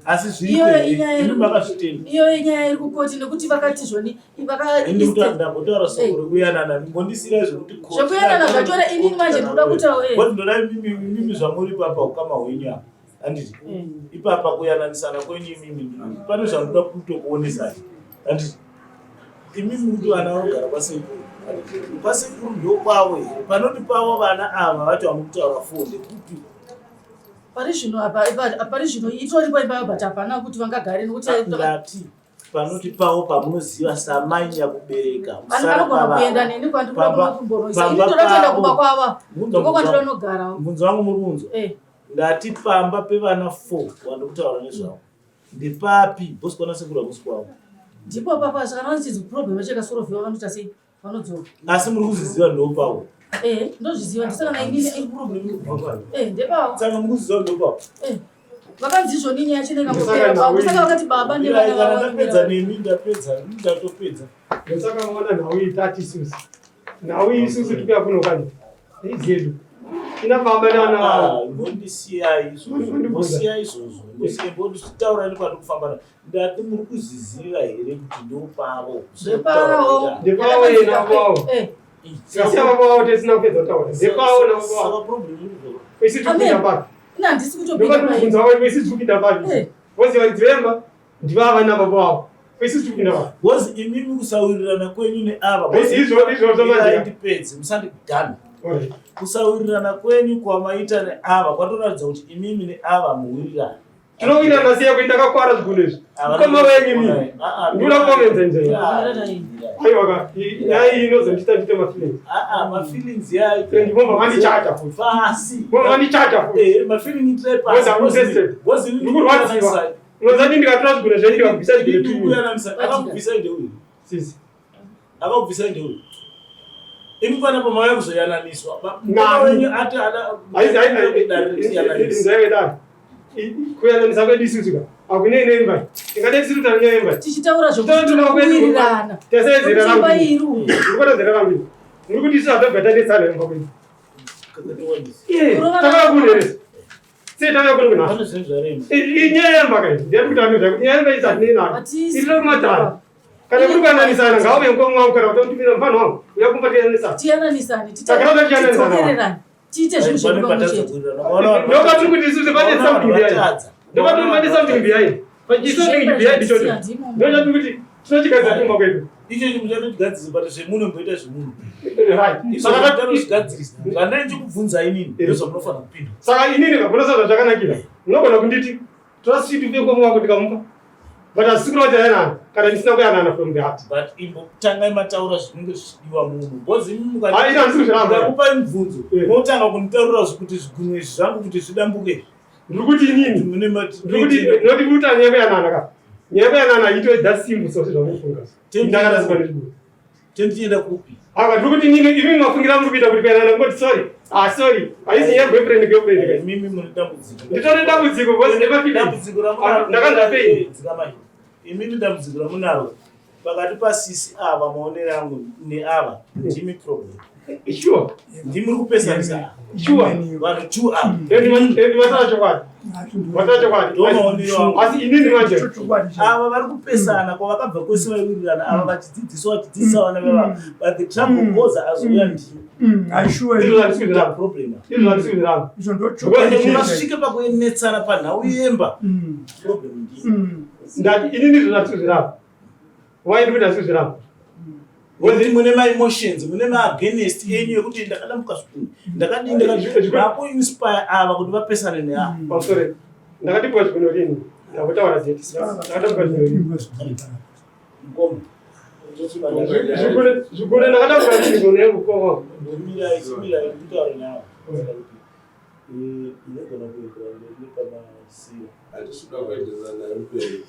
Asi zviriko Iyoyo here? inyaya Imi iri makazvitenda. iyoyo inyaya iri kukoti nekuti vakati zvoni vaka Ini kuti ndambotaura soko rekuyanana mbondisirai zvekuti koti Zvekuyanana zvachora inini manje ndinoda kutaura, eh. Koti ndoda imimi imimi zvamuri ipapa ukama hwenyu apa. Handiti? Ipapa kuyananisana kwenyu imimi pane zvandoda kutokuonesai. Handiti? Imimi kuti vana vanogara kwasekuru. Kwasekuru ndokwavo here? Panoti pavo vana ava vacho vamuri kutaura fo ndekupi? Pari zvino apa pari zvino itoripo imba but hapana kuti vangagare nekuti Ndati panoti pavo pamunoziva samai nyakubereka anogona kuenda neni kwandikuda kumboroisa ini ndoda kuenda kumba kwava ndiko kwandinoda kunogarawo mubvunzo wangu muri kunzwa Eh. ndati pamba pevana 4 wandikutaura nezvavo ndepapi bosi kwana sekuru hakusi kwavo ndipo papa saka vanonzi problem yacho ikasorovhiwa vanoita sei vanodzoka asi muri kuzviziva ndopawo eh ndozviziva ndisaka na inini eh ndepawo saka muri kuzviziva ndopawo eh vakanzi izvoni nyaya yacho inenge Ndosaka yangopera nhau ndosaka iyi. vakati baba nevana kana vavo ndapedza nemi ndapedza ndatopedza Ndosaka maona nhau iyi tati isusu. Nhau iyi isusu tikuya kuno kani. Izedu. Ina baba nana vavo. Mbondisiyai izvozvo mbosiyai izvozvo mbonditaura nekwati kufamba ndati muri kuzviziva here kuti ndopavo Ndepavo. Ndepavo yena baba vavo. Tikasiya baba vavo tisina kupedza kutaura. Ndepavo na baba vavo. Isi tikupinda papi. Ina handisi kutopinda Ndopa tikubvunza vavo isi tikupinda papi. Vozi varidzi vemba ndivava na baba vavo. Isi tikupinda papi. Because imimi kusawirirana kwenyu neava Izvo izvo zvamanje. ndipedze musandigame kusawirirana kwenyu kwamaita neava kwatoratidza kuti imimi neava muwirirana Tinowirirana sei kuita kakwara zvigunwe izvi. Mukoma wenyu mimi. Ndinoda kukomenza njee. Aiwa ka nyaya iyi inozondiita ndiite mafeelings. Mafeelings yayo. Ndimobva mandichacha futi. Pasi. Mobva mandichacha futi. Eh, mafeeling itire pasi. Because I'm interested. Because ini Ndikurwadziwa. Unozati ndikatora zvigunwe zvenyu ndikabvisa zvigunwe tu. Kuyananisa akakubvisa ende uyu. Sisi. Akakubvisa ende uyu. Imi panapa mauya kuzoyananiswa. Mwana wenyu ati ada kuyananisa kwedu isusu ka hakunei neimba tingadai tisiri kutaura nyaya yemba tichitaura zvekuwirirana tesezera rangu rangu muri kuti isu hatabva tanetsana imba kwedu takauya kuno here sei takauya kuno kunhasi inyaya yemba kai ndiyati kuti anoziva kuti nyaya yemba isi hatinei nayo itira kumatare kana kuri kuyananisana ngauye mukoma wangu kana kuti utumira mufana wangu uya kumba tiyananisana tiyananisane titidzokererane tiite zvinhu zvedu pamwe chete ndopatiri kuti isusu pane something behind ndopatiri pane something behind something behind ichocho ndochatiri kuti tinochigadzira kumba kwedu icho chinhu chatochigadzirisa but zvemuno mboita zvemuno right saka tatozvigadzirisa zvandai ndichikubvunza inini ndozvamunofanira kupinda saka inini kakunosa zvazvakanakira munogona kunditi tora sweet upe mukoma wako ndikamupa but hazisi kureva kuti tayanana kana ndisina kuyanana from the heart but imbotangai mataura zvinenge zvichidiwa muno because imi Ah, ini handisi kuzviramba. mukakupai mubvunzo Eh. motanga kunditaurira kuti zvigunwe izvi zvangu kuti zvidambuke ndiri kuti inini mune mati- ndiri kuti ndinoti kuita nyaya yekuyanana ka nyaya yekuyanana haitoi that simple so sezvamunofunga ndakarasikwa nezvigunwe tendienda kupi Ava ndiri kuti inini imi mafungira muri kuita kuti kuyanana kungoti sorry ah sorry haisi nyaya boyfriend girlfriend ka imimi mune dambudziko nditori dambudziko because ndemafeelings dambudziko ramunaro Ndakanzwa pain. Dzikamai. imimi dambudziko ramunaro pakati pasisi ava maonero angu neava ndimi problem sure ndimi muri kupesanisa sure vanhu two ava endi masara chokwadi masara chokwadi Ndo maonero angu. asi inini manje ava vari kupesana kwavakabva kwese vaiwirirana ava vachidzidziswa vachidzidzisa vana vevava but the trouble goes azouya ndimi aishuwa ndizvo zvandisi kuzviramba problem ndizvo zvandisi kuzviramba izvo Ende mungasvike pakuenetsana panhau yemba problem ndimi ndati inini ndizvo zvandisi kuzviramba why ndiri kuti handisi kuzviramba Ngokuti mune maemotions mune maagenest enyu ekuti ndakadambuka zvikuru ndakadii ndakadii vakuinspire ava kuti vapesane neava pamusoro ndakatipwa zvigono rini ndakutaura zeti ndakatapwa zvigono rini mukoma Zvigono ndakatapwa rini zvigono yangu koma mirai mirai kutaura nawo inogona kuendera mberi nepamasira hatisi kuda kuenderera nayo mberi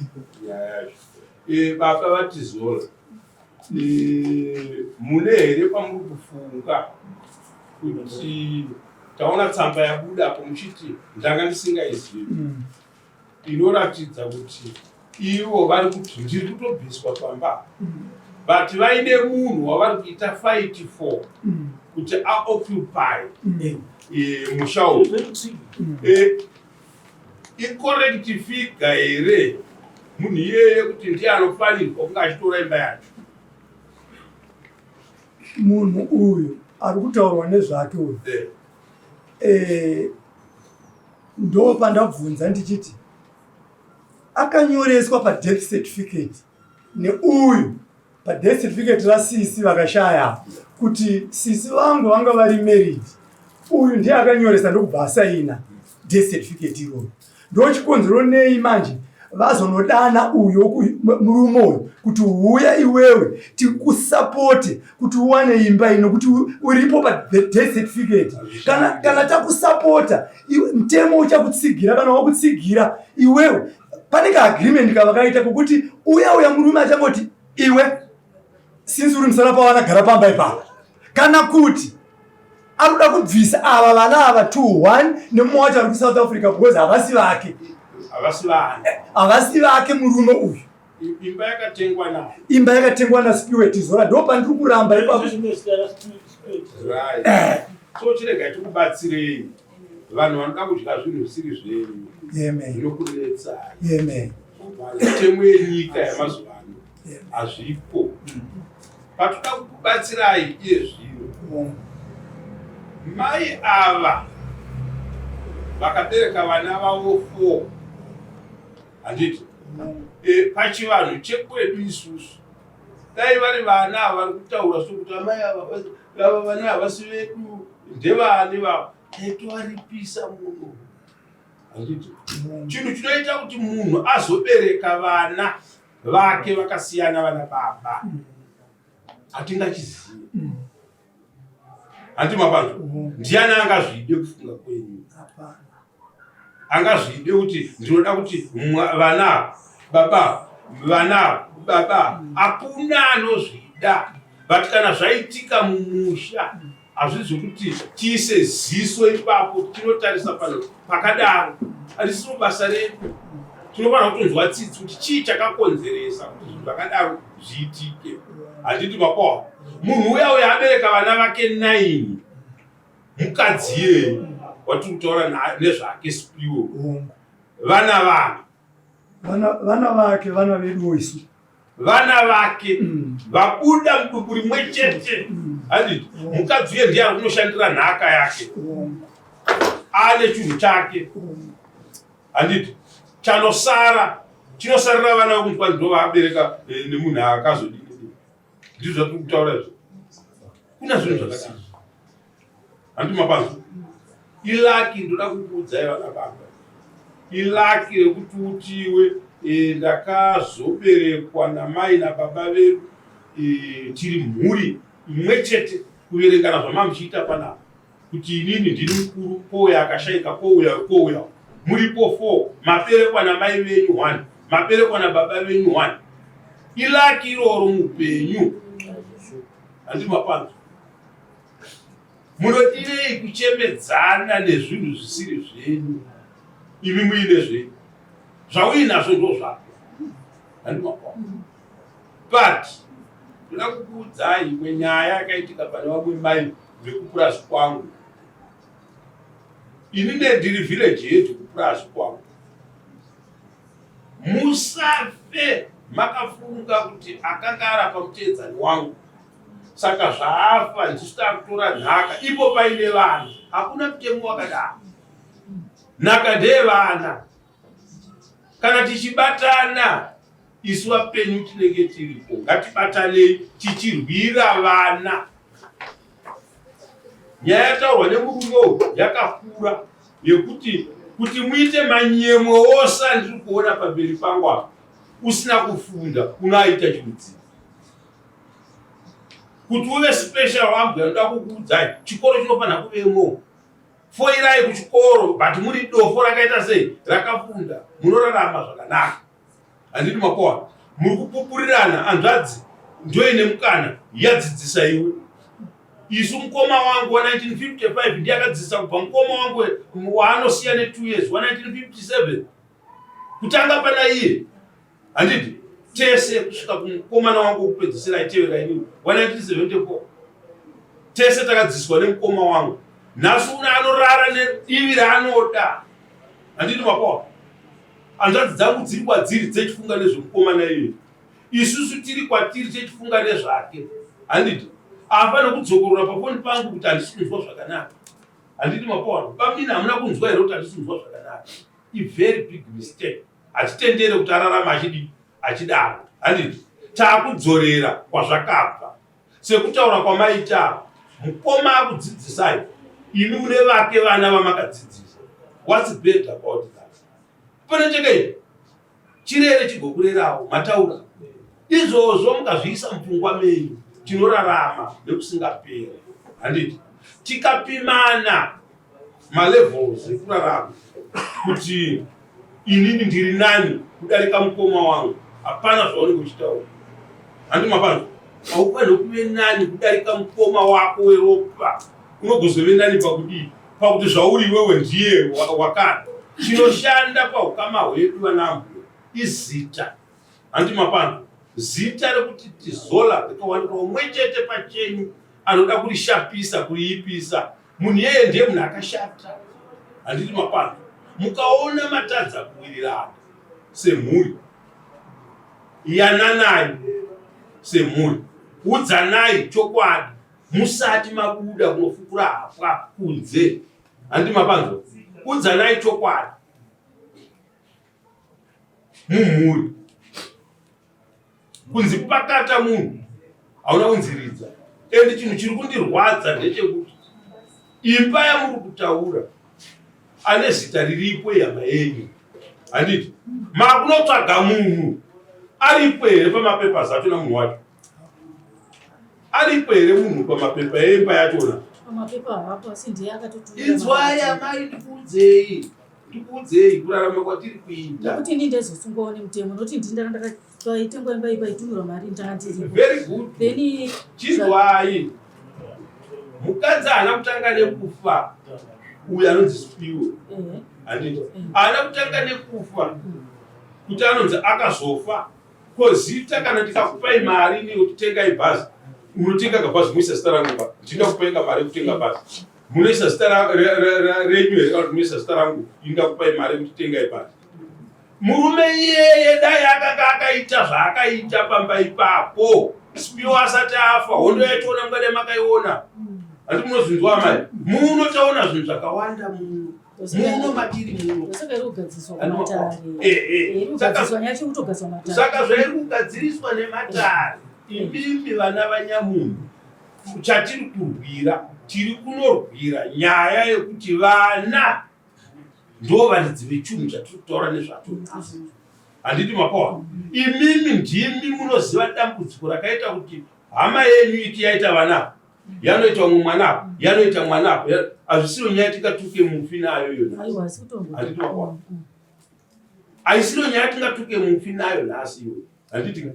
nyaya yacho Eh, baba vatizola Eh, mune here pamuri kufunga kuti taona tsamba yabuda apo muchiti ndanga ndisingaizivi inoratidza kuti ivo vari kuti ndiri kutobviswa pamba but vaine munhu wavari kuita fight for kuti aoccupy eh, musha uyu Eh, icorrect figure here munhu iyeye kuti ndiye anofanirwa kunge achitora imba yacho munhu uyu ari kutaurwa nezvake uyu Eh, Eh, ndo pandabvunza ndichiti akanyoreswa padeath certificate neuyu padeath certificate rasisi vakashaya kuti sisi vangu vanga vari married uyu ndiye akanyoresa ndokubva asaina death certificate iroro ndochikonzero nei manje vazonodana uyu murume uyu kuti huya iwewe tikusapote kuti uwane imba ino kuti uripo padeath certificate kana, kana takusapota iwe- mutemo uchakutsigira kana wakutsigira iwewe pane kaagreement kavakaita kokuti uya uya murume achangoti iwe since uri musana pavo anagara pamba ipapa kana kuti ari kuda kubvisa ava vana ava 2 1 nemumwe wacho ari kusouth africa because havasi vake havasi vana havasi vake murume uyu imba yakatengwa nayo imba yakatengwa naspiwet zora ndo pandiri kuramba ipapo right so chirega tikubatsirei vanhu vanoda kudya zvinhu zvisiri zvenyu Amen. zvinokunetsai Amen. mitemo yenyika yamazuva ano hazvipo patoda kukubatsirai iye zvino mai ava vakabereka vana vavo four handiti e, pachivanhu chekwedu isusu dai vari vana ava vari kutaura sokuti amai ava ava vana havasi vedu ndevani vava taitovaripisa muno handiti chinhu chinoita kuti munhu azobereka vana vake vakasiyana vana baba hatingachizivi handi mapanzwa ndiani angazvide kufunga kwenyu angazvide kuti ndinoda kuti vana baba vana baba hakuna anozvida But kana zvaitika mumusha hazvisi zvekuti tiise ziso ipapo tinotarisa pano pakadaro, harisiro basa redu. Tinofanira kutonzwa tsitsi kuti chii chakakonzeresa kuti zvinhu zvakadaro zviitike. Handiti makohwa munhu uya uya abereka vana vake 9 mukadzi iyeye watiri kutaura nezvake Sipiwo, vana vake vana vake vana veduwo isu vana vake vabuda mudumbu rimwe chete. Handiti mukadzi uye ndiye ari kunoshandira nhaka yake, ane chinhu chake. Handiti chanosara chinosarira vana vekunzi kwanzi ndo vaabereka nemunhu akazodini. Ndizvo zvatiri kutaura izvo. Kuna zvinhu zvakadaro. Handiti mapanzwa? Ilucky, ndoda kukuudzai vana baba, ilucky rekuti utiwe ndakazoberekwa namai nababa vedu tiri mhuri imwe chete. Kuverengana zvamamuchiita panapa kuti inini ndini mukuru, kouya akashaika, kouya, kouya, muripo 4, maberekwa namai venyu 1, maberekwa nababa venyu 1. Ilucky iroro muupenyu. Handiti mapanzwa? Munodirei kuchemedzana nezvinhu zvisiri zvenyu imi muine zvenyu? Zvauinazvo ndo zvako. Handiti mapanzwa? But ndoda kukuudzai imwe nyaya yakaitika pane vamwe mai vekupurazi kwangu. Ini ndendiri village yedu kupurazi kwangu. Musafe makafunga kuti akanga arapa muteedzani wangu, saka zvaafa ndisu takutora nhaka ipo paine vana. Hakuna mutemo wakadaro. Nhaka ndeyevana. Kana tichibatana isu vapenyu tinenge tiripo, ngatibatanei tichirwira vana. Nyaya yataurwa nemurume uyu yakakura yekuti kuti muite manyemwe ose andiri kuona pamberi pangu apa, usina kufunda unoaita chirudzii kuti uve special? Wangu, anoda kukuudzai, chikoro chinofanira kuvemo. Foirai kuchikoro, but muri dofo rakaita sei rakafunda, munorarama zvakanaka. Handiti makoa muri kupupurirana? Hanzvadzi ndoine mukana yadzidzisa iwe. Isu mukoma wangu wa1955 ndiye akadzidzisa kubva mukoma wangu waanosiya ne2 years wa1957, kutanga pana iye, handiti, tese kusvika kumukomana wangu wokupedzisira aitevera inini wa1974, tese takadzidziswa nemukoma wangu. Nhasi una anorara nedivi raanoda. Handiti makoa? Hanzvadzi dzangu dziri kwadziri dzechifunga nezvemukomana iyoyo, isusu tiri kwatiri techifunga nezvake. Handiti afanira kudzokorora pafoni pangu kuti handisi kunzwa zvakanaka? Handiti makoa? Bamini, hamuna kunzwa here kuti handisi kunzwa zvakanaka? Ivery big mistake. Hatitendere kuti ararama achidii achidaro. Handiti taakudzorera kwazvakabva sekutaura kwamaita? Mukoma akudzidzisai, imi mune vake vana vamakadzidzisa. What's bad about that? Pane chekei chirere chigokurerawo. Mataura izvozvo, mukazviisa mupfungwa menyu, tinorarama nekusingaperi. Handiti tikapimana malevels ekurarama kuti inini ndiri nani kudarika mukoma wangu, hapana zvaunenge uchitaura. Handi mapano haufaniri kuve nani kudarika mukoma wako weropa. Unogozove nani pakudii? Pakuti zvauri iwewe ndiye wakana. Chinoshanda paukama hwedu vanambuya izita. Handi mapano? Zita rekuti Tizola rikawanikwa umwe chete pachenyu anoda kurishapisa, kuriipisa, munhu iyeye ndiye munhu akashata. Handiti mapano? Mukaona matadza kuwirirana semhuri, yananai semhuri, udzanai chokwadi musati mabuda kunofukura hapwa kunze. Handiti mapanzwa? Udzanai chokwadi mumhuri. Kunzi pakata munhu hauna kunziridza. And chinhu chiri kundirwadza ndechekuti imba yamuri kutaura ane zita riripo ihama yenyu. Handiti makunotsvaga munhu aripo here pamapepa achona? Munhu wacho aripo here, munhu pamapepa eimba yachona? Pamapepa hapo, asi ndiye akatotumira. Inzwai amai, ndikuudzei. Tikuudzei kurarama kwatiri kuita. Nekuti ini ndaizosungwawo nemutemo nokuti ndini ndanga ndakaitengwa imba iyi paitumirwa mari ndanga ndiripo. Very good. Then Chirwai. Mukadzi haana kutanga nekufa. Uyu anonzi Spiwe. Handiti. Haana kutanga nekufa. Kuti anonzi akazofa. Ko zita kana ndikakupai mari ini kuti tengai bhazi. Munotenga kabhazi muisa zita rangu pa. Ndingakupai kamari yekutenga bhazi. Munoisa zita renyu here kana kuti munoisa zita rangu ini ndakupai mari yekuti tengai bhazi. Murume iyeye dai akanga akaita zvaakaita pamba ipapo Spiwo asati afa, hondo yaitoona mungadai makaiona. Handi munozvinzwa amai, muno taona zvinhu zvakawanda muno muno matiri muno. Saka zvairi kugadziriswa nematare, imimi vana vanyamunhu, chatiri kurwira tiri kunorwira nyaya yekuti vana ndo varidzi vechunhu chatiri kutaura nezvacho nhasi handiti mapoa imimi ndimi munoziva dambudziko rakaita kuti hama yenyu iti yaita vana yanoita umwe mwana apo yanoita mwana apo hazvisiro nyaya tingatuke mufi nayo iyo nhasi handiti mapoa haisiro nyaya tingatuke mufi nayo nhasi iyoyo handiti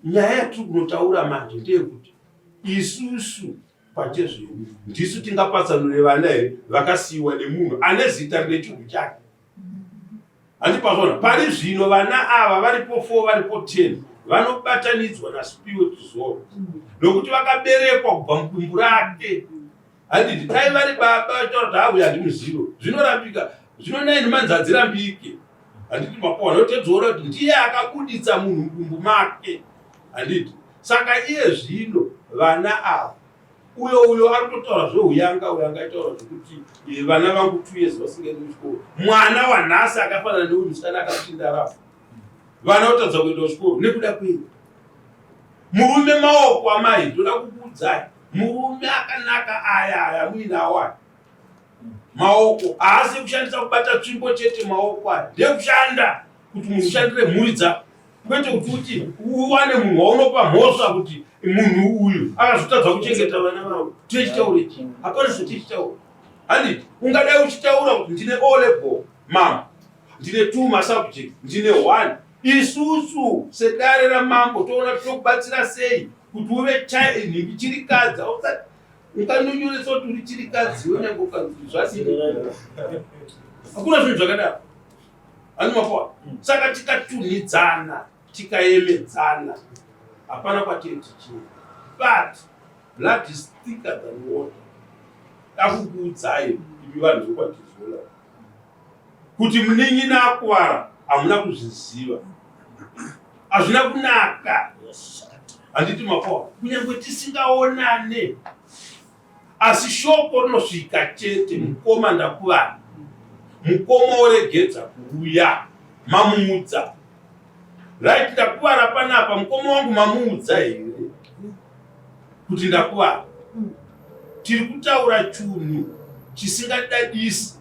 nyaya yatiri kunotaura manje ndeyekuti isusu Pachezvenyu ndisu tingapatsanure vana here vakasiiwa nemunhu ane zita rine chinhu chake? Handipazvona pari zvino vana ava varipo 4 varipo 10 vanobatanidzwa naSpiwe Tuzoro nokuti vakaberekwa kubva mudumbu rake. Handiti dai vari baba vachitaura kuti hauya handimuzivo zvinorambika zvino 9 months hadzirambike. Handiti mapowa notedzoona kuti ndiye akabuditsa munhu mudumbu make. Handiti Saka iye zvino vana ava uyo uyo ari kutotaura zveuyanga uyo angaitaura zvekuti eh, vana vangu 2 years vasingaendi kuchikoro. Mwana wanhasi akafanana neuyu musikana akapinda rafu, vana votadza kuenda kuchikoro nekuda kwei? Murume maoko amai, ndoda kukuudzai, murume akanaka aya aya muinawo aya maoko haasi kushandisa kubata tsvimbo chete, maoko aya ndekushanda kuti munhu ushandire mhuri dzako kwete kuti uti uwane munhu waunopa mhosva kuti munhu uyu akazotadza kuchengeta vana vavo tichitaure chii hapana zvatichitaura handiti ungadai uchitaura kuti ndine o level mama ndine two masubject ndine one isusu sedare ramambo toona kuti tokubatsira sei kuti uve nhingi chirikadzi unganonyoresa kuti uri chirikadzi iwe nyange ukanzi zvasii hakuna zvinhu zvakadaro Anomapoa. Saka tikatunhidzana, tikayemedzana, hapana kwatiri tichienda. But blood is thicker than water. Dakukuudzai imi vanhu vekwaTizola kuti munin'ina akuvara hamuna kuzviziva. Hazvina kunaka. Handiti mapoa. Kunyange tisingaonane Asi shoko rinosvika chete, mukoma ndakuvara. Mukoma oregedza kuuya, mamuudza. Right, ndakuvara panapa, mukoma wangu mamuudza here kuti ndakuvara? Tiri kutaura chunhu chisingadadisi.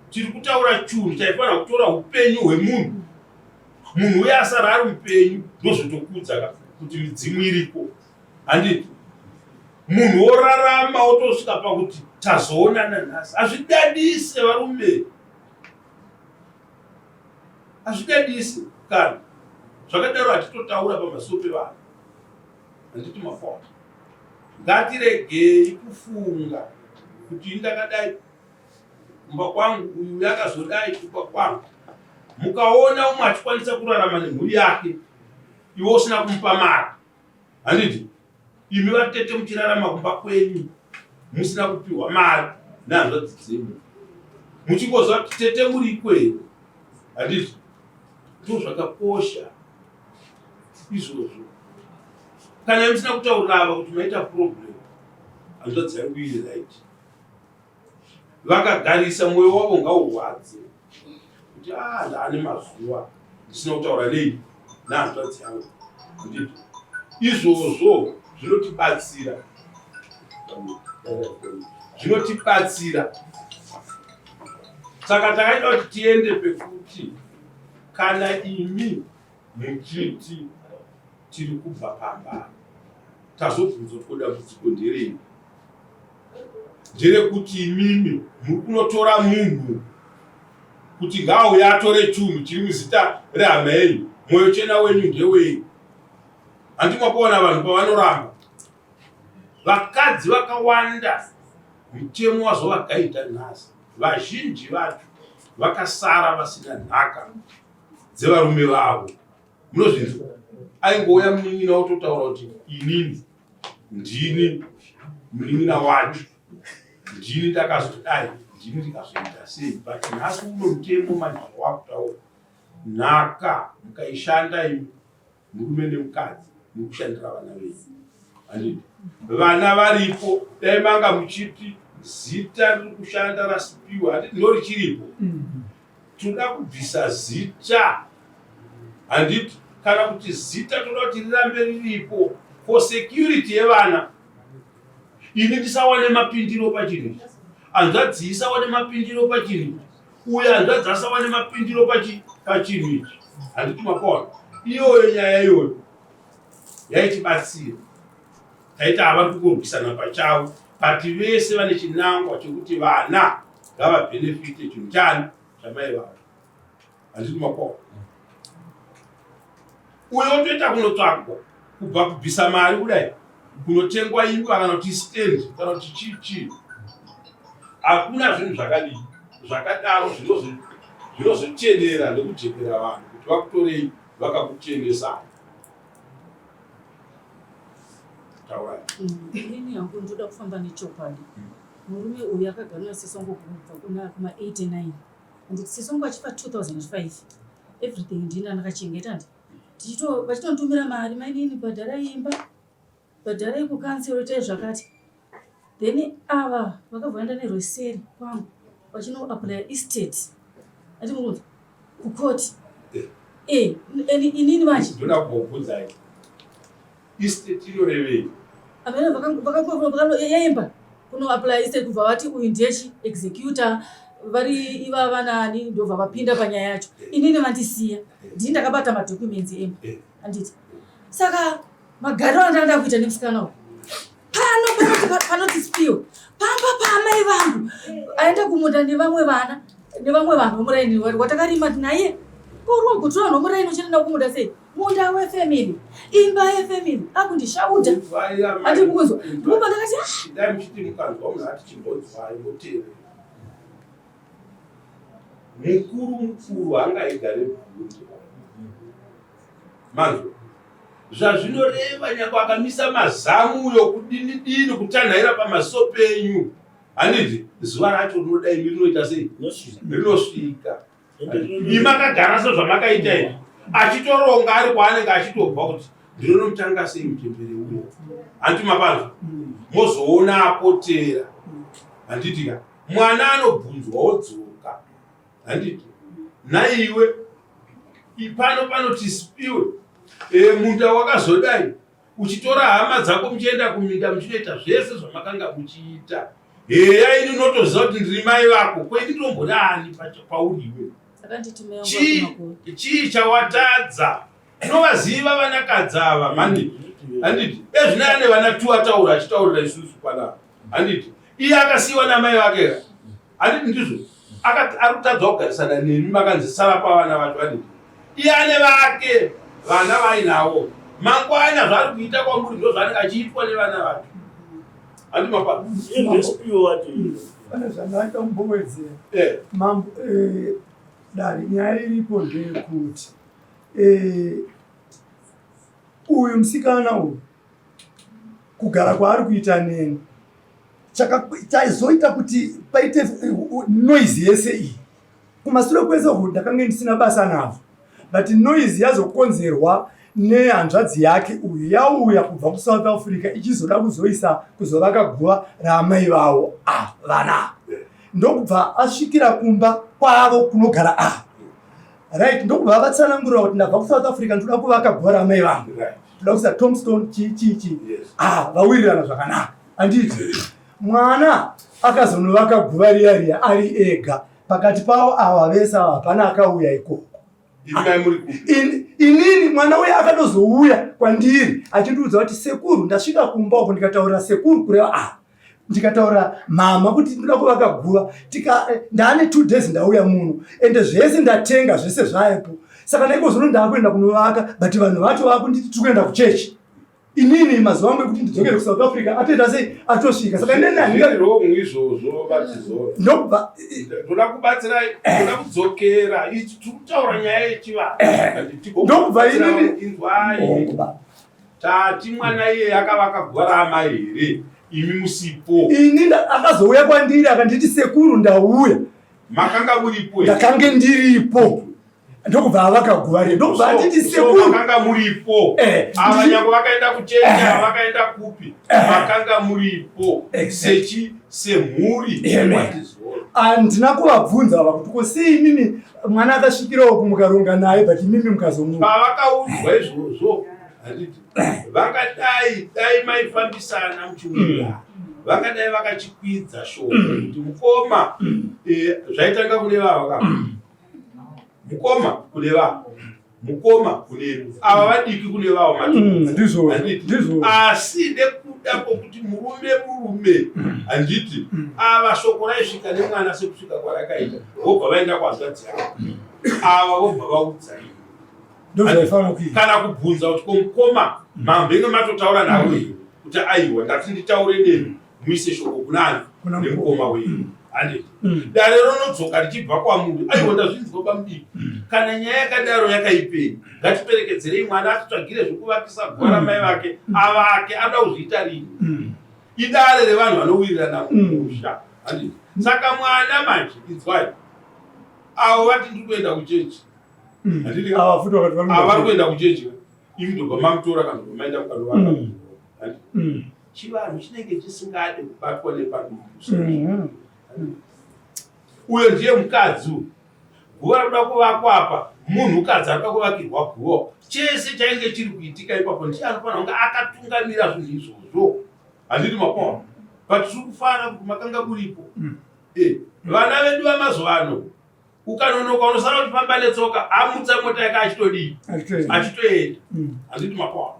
Tiri kutaura chunhu chaifanira kutora upenyu hwemunhu. Munhu uye asara ari mupenyu, ndozvotokuudza kuti midzimu iriko. Handiti munhu worarama wotosvika pakuti tazoonana nhasi. Hazvidadise varume, hazvidadise kana zvakadaro. Hatitotaura pamasuo pevanhu, handiti mafona. Ngatiregei kufunga kuti ini ndakadai kumba kwangu, uyu yakazodai kumba kwangu. Mukaona umwe achikwanisa kurarama nemhuri yake, iwe usina kumupa mari, Handiti imi vatete muchirarama kumba kwenyu musina kupiwa mari nehanzvadzi dzenyu, muchingoziva kuti tete muriko here? Handiti ndo zvakakosha izvozvo. Kana musina kutaurira ava kuti maita problem, hanzvadzi yangu iri right, Vakagarisa mwoyo wavo ngaurwadze kuti ah, ndaane mazuva ndisina kutaura nei nehanzvadzi yangu. Ndizvo izvozvo zvinotibatsira, zvinotibatsira. Saka takaita kuti tiende pekuti kana imi muchiti tiri kubva pamba, tazobvunza kuti ko dambudziko nderei? Nderekuti imimi muri kunotora munhu kuti ngaauye atore chunhu chiri muzita rehama yenyu mwoyo chena wenyu ndewei handi mwakuona vanhu pavanoramba vakadzi vakawanda mutemo wazovakaita nhasi vazhinji vacho vakasara vasina nhaka dzevarume vavo munozvinzwa aingouya munin'ina ototaura kuti inini ndini munin'ina wacho ndini ndakazodai ndini ndikazoita sei but nhasi uno mutemo manje zvawakutaura nhaka mukaishanda imi murume nemukadzi muri kushandira vana venyu handiti vana varipo dai manga muchiti zita riri kushanda rasipiwa handiti ndo richiripo mm. Toda kubvisa zita handiti kana kuti zita toda kuti rirambe riripo for security yevana ini ndisawane mapindiro pachinhu ichi hanzvadzi isawane mapindiro pachinhu ichi uye hanzvadzi asawane mapindiro pachinhu ichi handiti makaona iyoyo nyaya iyoyo yaitibatsira taita havari kungorwisana pachavo but vese vane chinangwa chekuti vana ngavabhenefite chinhu chani chamai vavo handiti makoko uyo otoita kunotsvagwa kubva kubvisa mari kudai kunotengwa imbwa kana kuti stand kana kuti chii chii hakuna zvinhu zvakadii zvakadaro zvinozochenera nekujekera vanhu kuti vakutorei vakakuchenesai taurai mm, ini hangu ndoda kufamba nechokwadi mm. Murume uyu akagara naSisongo kubva kuna kuma 89 and Sisongo achifa 2005 everything ndini andakachengeta ndi tichito vachitonditumira mari mainini bhadharai imba bhadharai kukansero itai zvakati then ava vakabva vaenda nerweseri kwangu vachinoaplya estate ati mukunzwa kukoti eh. eh, inini manje ndoda kumbobvunzai Estate inorevei? Amene vakaemba kuno apply estate kubva vati uyu ndiye chi executor vari ivava nani ndobva vapinda panyaya yacho. Inini vandisiya. Ndini ndakabata madocuments emba. Eh. Handiti. Saka magariro andanga kuita nemusikana uyu. Pano panoti panoti spiwo. Pamba paamai vangu. Aenda kumunda nevamwe vana nevamwe vanhu vemuraini watakarima naye. Ko kutora vanhu vemuraini uchienda kumunda sei? Munda wefamily, imba yefamily, akundishauta. Ati mukunzwa. Ndipo pandakati ah. Dai muchiti mukanzwa munhu ati chimbonzwai moteerera. Mukuru mukuru angaigare bvunzo. Manzwa. Zvazvinoreva nyangwe akamisa mazamu uyo kudini dini kutanhaira pamaso penyu. Handiti zuva racho rinoda imi rinoita sei? Rinosvika. Imi makagara sezvamakaita izvi achitoronga ari kwaanenge achitobva kuti ndinonomutanga sei mutembere uno handiti mapanzwa mozoona apotera handiti ka mwana anobvunzwa wodzoka handiti naiwe pano panoti sipiwe e, munda wakazodai uchitora hama dzako muchienda kuminda muchinoita zvese zvamakanga muchiita heya ini unotoziva kuti ndiri mai vako ko ini ndombori ani pauri iwe chii chawatadza unovaziva vanakadzi ava mani handiti ezvino ane vana tu ataura achitaurira isusu panapa handiti iye akasiyiwa namai vake handiti ndizvo akati ari kutadza kugarisana nemi makanzi sara pavana vacho handiti iye ane vake vana vainawo mangwana zvaari kuita kwamuri ndo zvaanenge achiitwa nevana vake handi mapa pane zvandaida kumbowedzera eh. mambo eh, dare nyaya iripo ndeyekuti eh, uyu musikana uyu kugara kwaari kuita neni chaizoita kuti paite eh, noise yese iyi kumasure kwese uku ndakange ndisina basa navo but noise yazokonzerwa nehanzvadzi yake uyu yauya kubva kusouth africa ichizoda kuzoisa kuzovaka guva raamai vavo ah, vana ndokubva asvikira kumba kwavo kunogara a ah. right ndokubva vatsanangurira kuti ndabva kusouth africa ndoda kuvaka guva raamai vangu toda kuisa tombstone chii chii chii ah vawirirana zvakanaka handiti mwana akazonovaka guva riya riya ari ega pakati pavo ava vese ava hapana akauya ikoko inini mwana uya akatozouya kwandiri achindiudza kuti sekuru ndasvika kumba uko ndikataurira sekuru kureva ah Ndikataura mama kuti ndinoda kuvaka guva, tika ndaane 2 days ndauya muno, ende zvese ndatenga, zvese zvaepo. Saka naiko zvino ndaakuenda kunovaka, but vanhu vacho vakunditi tiri kuenda kuchechi. Inini mazuva angu ekuti ndidzokere kuSouth Africa atoita sei, atosvika. Saka inini handinga Zviri wrong izvozvo, vaTizora. Ndobva Ndoda kubatsirai, ndoda kudzokera. Ichi tiri kutaura nyaya yechivanhu. Ndobva inini- Inzwai. Hongu, baba. Tati mwana iyeye akavaka guva raamai here imi musipo? Ini akazouya kwandiri akanditi sekuru ndauya. Makanga muripo here? Ndakange ndiripo. Ndokubva avaka guva riya. Ndokubva anditi sekuru. Makanga muripo. Ava nyange vakaenda kuchechi, ava vakaenda kupi? Makanga muripo. Sechi semhuri. Amen. Handina kuvabvunza ava kuti ko sei imimi mwana akasvikirawo kumukaronga naye, but imimi mukazomuka. Pavakaudzwa izvozvo, handiti vangadai dai maifambisana muchiwirirana, vangadai vakachikwidza shoko kuti mukoma, zvaitanga kune vava ka mukoma kune vava, mukoma kune ava vadiki, kune vava mati. Ndizvo, Handiti? Ndizvo. Asi nekuda kwokuti murume murume, handiti, ava shoko raisvika nemwana sekusvika kwarakaita, vobva vaenda kuhanzvadzi yavo, ava vobva vaudza ivo. Ndozvaifanira kuita. Kana kubvunza kuti ko mukoma mambenge matotaura navo here, kuti aiwa, ndati nditaure nemi muise shoko kunani? Kuna nemukoma wenyu, handiti? Dare ronodzoka richibva kwamuri, aiwa, ndazvinzwa pamudiki. Kana nyaya yakadaro yakaipei, ngatiperekedzerei mwana atitsvagire zvekuvakisa guva ramai vake, avake. Anoda kuzviita rini? Idare revanhu vanowirirana mumusha, handiti? Saka mwana manje, inzwai, avo vati ndiri kuenda kuchechi, handiti? Ava futi vakati vari Ava vari kuenda kuchechi, imi ndobva mamutora kana ndobva maenda mukanovaka. Handiti? Chivanhu chinenge chisingade kubatwa nepadumbu. Uyo ndiye mukadzi uyu, guva roda kuvakwa apa, munhukadzi arikuda kuvakirwa guva. Chese chainge chiri kuitika ipapo, ndiye anofanira kunge akatungamira zvinhu izvozvo, handiti? Makona, but tiri kufara kuti makanga muripo. Vana vedu vamazuva ano, ukanonoka unosara uchifamba netsoka, amutsa mota yake achitodii? Achitoenda. Achitoenda. Handiti makona?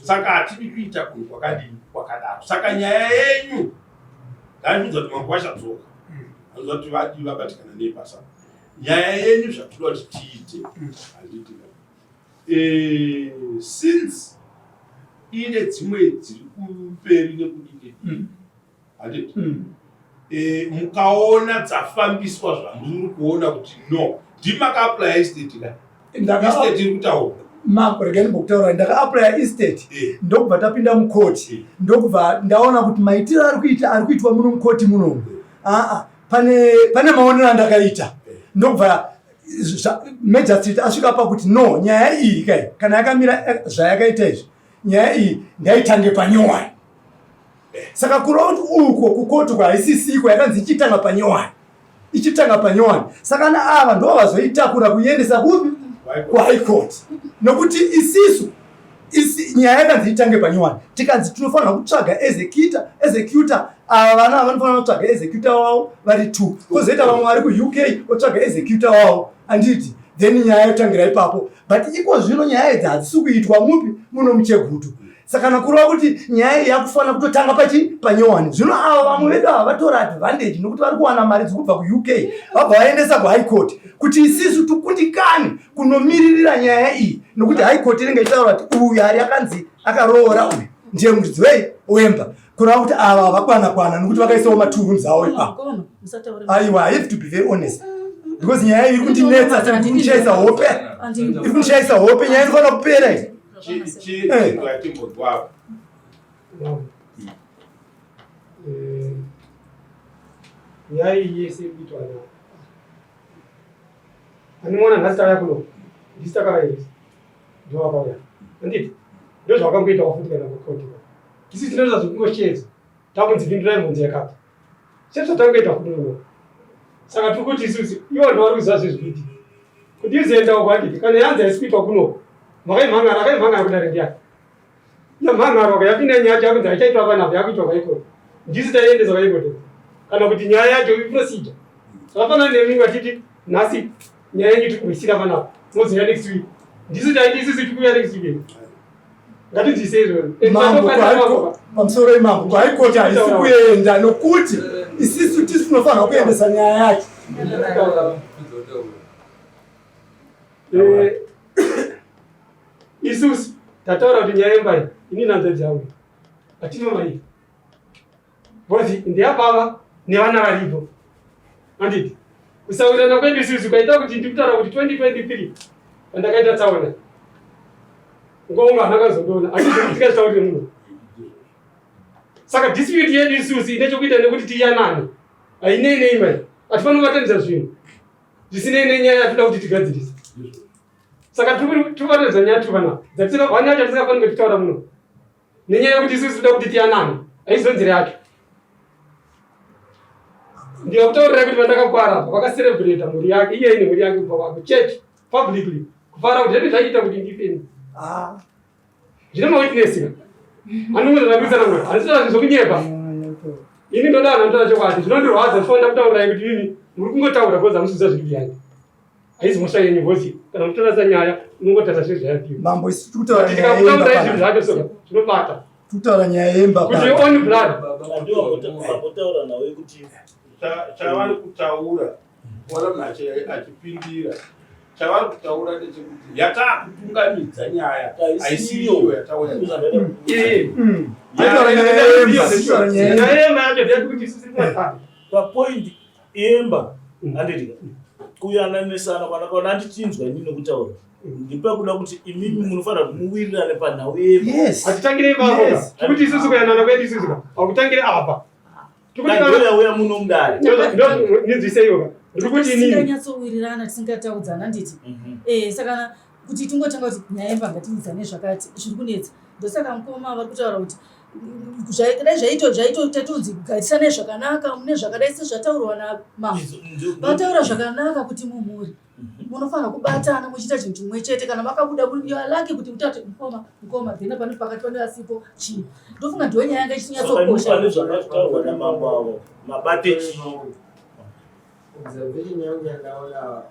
Saka hatidi kuita kunhu kwakadii, kwakadaro. Saka nyaya yenyu ndaiudza kuti mambo vachadzoka, anoziva kuti vadii, vabatikana nebasa. Nyaya yenyu, zvatinoda kuti tiite, handiti, since ine dzimwe dziri kumberi nekudii, handiti? Mukaona dzafambiswa zvamuri kuona kuti no, ndimakaapplya estate ka? Estate iri kutaura. Mambo, regai ndimbokutaura. Ndakaapplya estate, ndokubva tapinda mukoti, ndokubva ndaona kuti maitiro ari kuita, ari kuitwa muno mukoti munomu, aa pane maonero andakaita. Ndokubva magistrate asvika pakuti no, nyaya iyi kai kana yakamira zvayakaita izvi, nyaya iyi ngaitange panyowani. Saka kureva kuti uko kukoti kwahaisisiko, yakanzi ichitanga panyowani, ichitanga panyowani. Saka na ava ndo vazoitakura kuiendesa kupi? Kuhigh court. Nokuti isisu isi, nyaya yakanzi itange panyowani, tikanzi tinofanira kutsvaga executor. Executor ava, vana ava vanofanira kutsvaga executor wavo vari two, kwozoita vamwe vari kuUK votsvaga executor wavo, handiti? Then nyaya yotangira ipapo. But iko zvino nyaya idzi hadzisi kuitwa mupi? Muno muChegutu. Saka nakureva kuti nyaya iyi yakufanira kutotanga pachi panyowani. Zvino ava vamwe vedu ava vatora advantage nokuti vari kuwana mari dzikubva kuUK, vabva vaendesa kuhigh court kuti isisu tikundikane kunomiririra nyaya iyi, nokuti high court inenge ichitaura kuti uyu ari akanzi akaroora uyu ndiye muridzi wei wemba. Kureva kuti ava vakwana kwana nokuti vakaisawo ma two rooms avo ipapo. Mukoma, musataure. Aiwa, I have to be very honest because nyaya iyi iri kundinetsa, iri kundishaisa hope, iri kundishaisa hope. Nyaya inofanira kupera iyi. Chitimbodwavo. Nyaya iyi yese iri kuitwa na anoona nhasi tauya kuno, ndisi takavairisa, ndo vakauya, handiti? Ndo zvavakangoitawo futi kana kukoti. Isi tinoita zvekungoshedza, takunzi pindurai mhunzi yakati, sezvatangoita futi uno. Saka tiri kuti isusu, ivo ndo vari kuziva zvezvikuitika kuti izoendawo kwanditi kana yanzi haisi kuitwa kuno, makaimhangara, akaimhangara kudare ndiyani? Yamhangarwa, yapinda nyaya yacho, yakunzi haichaitwa panapa, yakuitwa kwaikoti. Ndisi taiendesa kwaikoti kana kuti nyaya yacho iprocedure zvakafanana nemi vatiti nhasi nyaya yenyu tiri kuisira panapa, mozoya next week. Ndisi taiti isusu tikuuya next week. Ngatinzwise izvozvo. Mambo pamusoro imambo kuhaikoti haisi kuenda nokuti isisu tisu tinofanira kuendesa nyaya yacho. Eh, isusu tataura kuti nyaya yemba iyi ini nanzvadzi yangu hatina mai because ndeyababa nevana varipo handiti kusawirirana kwedu isusu kwaita kuti ndikutaura kuti 2023 pandakaita tsaona ngonga hana kazondiona andizvikutikazvitaurire munhu saka dispute yedu isusu ine chokuita nekuti tiyanane hainei neimai hatifaniri kubatanidza zvinhu zvisinei nenyaya yatinoda kuti tigadzirise saka tiri kubatanidza nyaya tiri panapa dzatisingafani yacho hatisingafaniri kutitaura muno nenyaya yekuti isusu tinoda kuti tiyanane haizo nzira yacho ndikakutaurirai kuti vandakakwara apa vakaserebreta mhuri yake iye ine mhuri yake kubva kwako church publicly kufara kuti zvedu zvaiita kuti ndifeni ah. Zvine mawitness ka. Anongoza zvandikutsana ngura. Handisina zvinhu zvokunyepa. Ini ndoda vanhu vanotaura chokwadi. Zvinondirwadza zvifanira kutaurirai kuti imi muri kungotaura because hamusi kuziva zviri behind. Haizi mhosva yenyu because kana muchitarisa nyaya unongotarisa zvinhu zvayapiwa. Mambo isu tiri kutaura nyaya yemba Tikakutaurirai zvinhu zvacho so zvinobata. Tiri kutaura nyaya yemba Kuti your own blood. Vambotaura nawe kuti chavari kutaura Ona munhu achipindira chavari kutaura ndechekuti yataakutungamidza nyaya haisiriyo yatauya papoint yemba handiti kuyananisana kwana handichinzwa inini nekutaura ndipekuda kuti imimi munofanira kuti muwirirane panhau yemba hatitangire ipapo kuti isusu kuyanana kwedu isusu hakutangire apa Ndouya muno mudare. Ndinzwiseiwo. Ndiri kuti inini. Tisinganyatsowirirana tisingataudzana nditi. Mhm. Eh saka kuti tingotanga kuti nyaya yemba ngatiudzane zvakati zviri kunetsa. Ndosaka mukoma vari kutaura kuti dai zvaito zvaito tatonzi garisanai zvakanaka mune zvakadai sezvataurwa namambo. Vataura zvakanaka kuti mumhuri munofanira kubatana muchiita chinhu chimwe chete kana makabuda you are lucky kuti utati mukoma mukoma then pane pakati pane asipo chii ndofunga ndiyo nyaya yanga ichinyatsokosha pane zvakataurwa namambo avo mabate chii observation yangu yandaona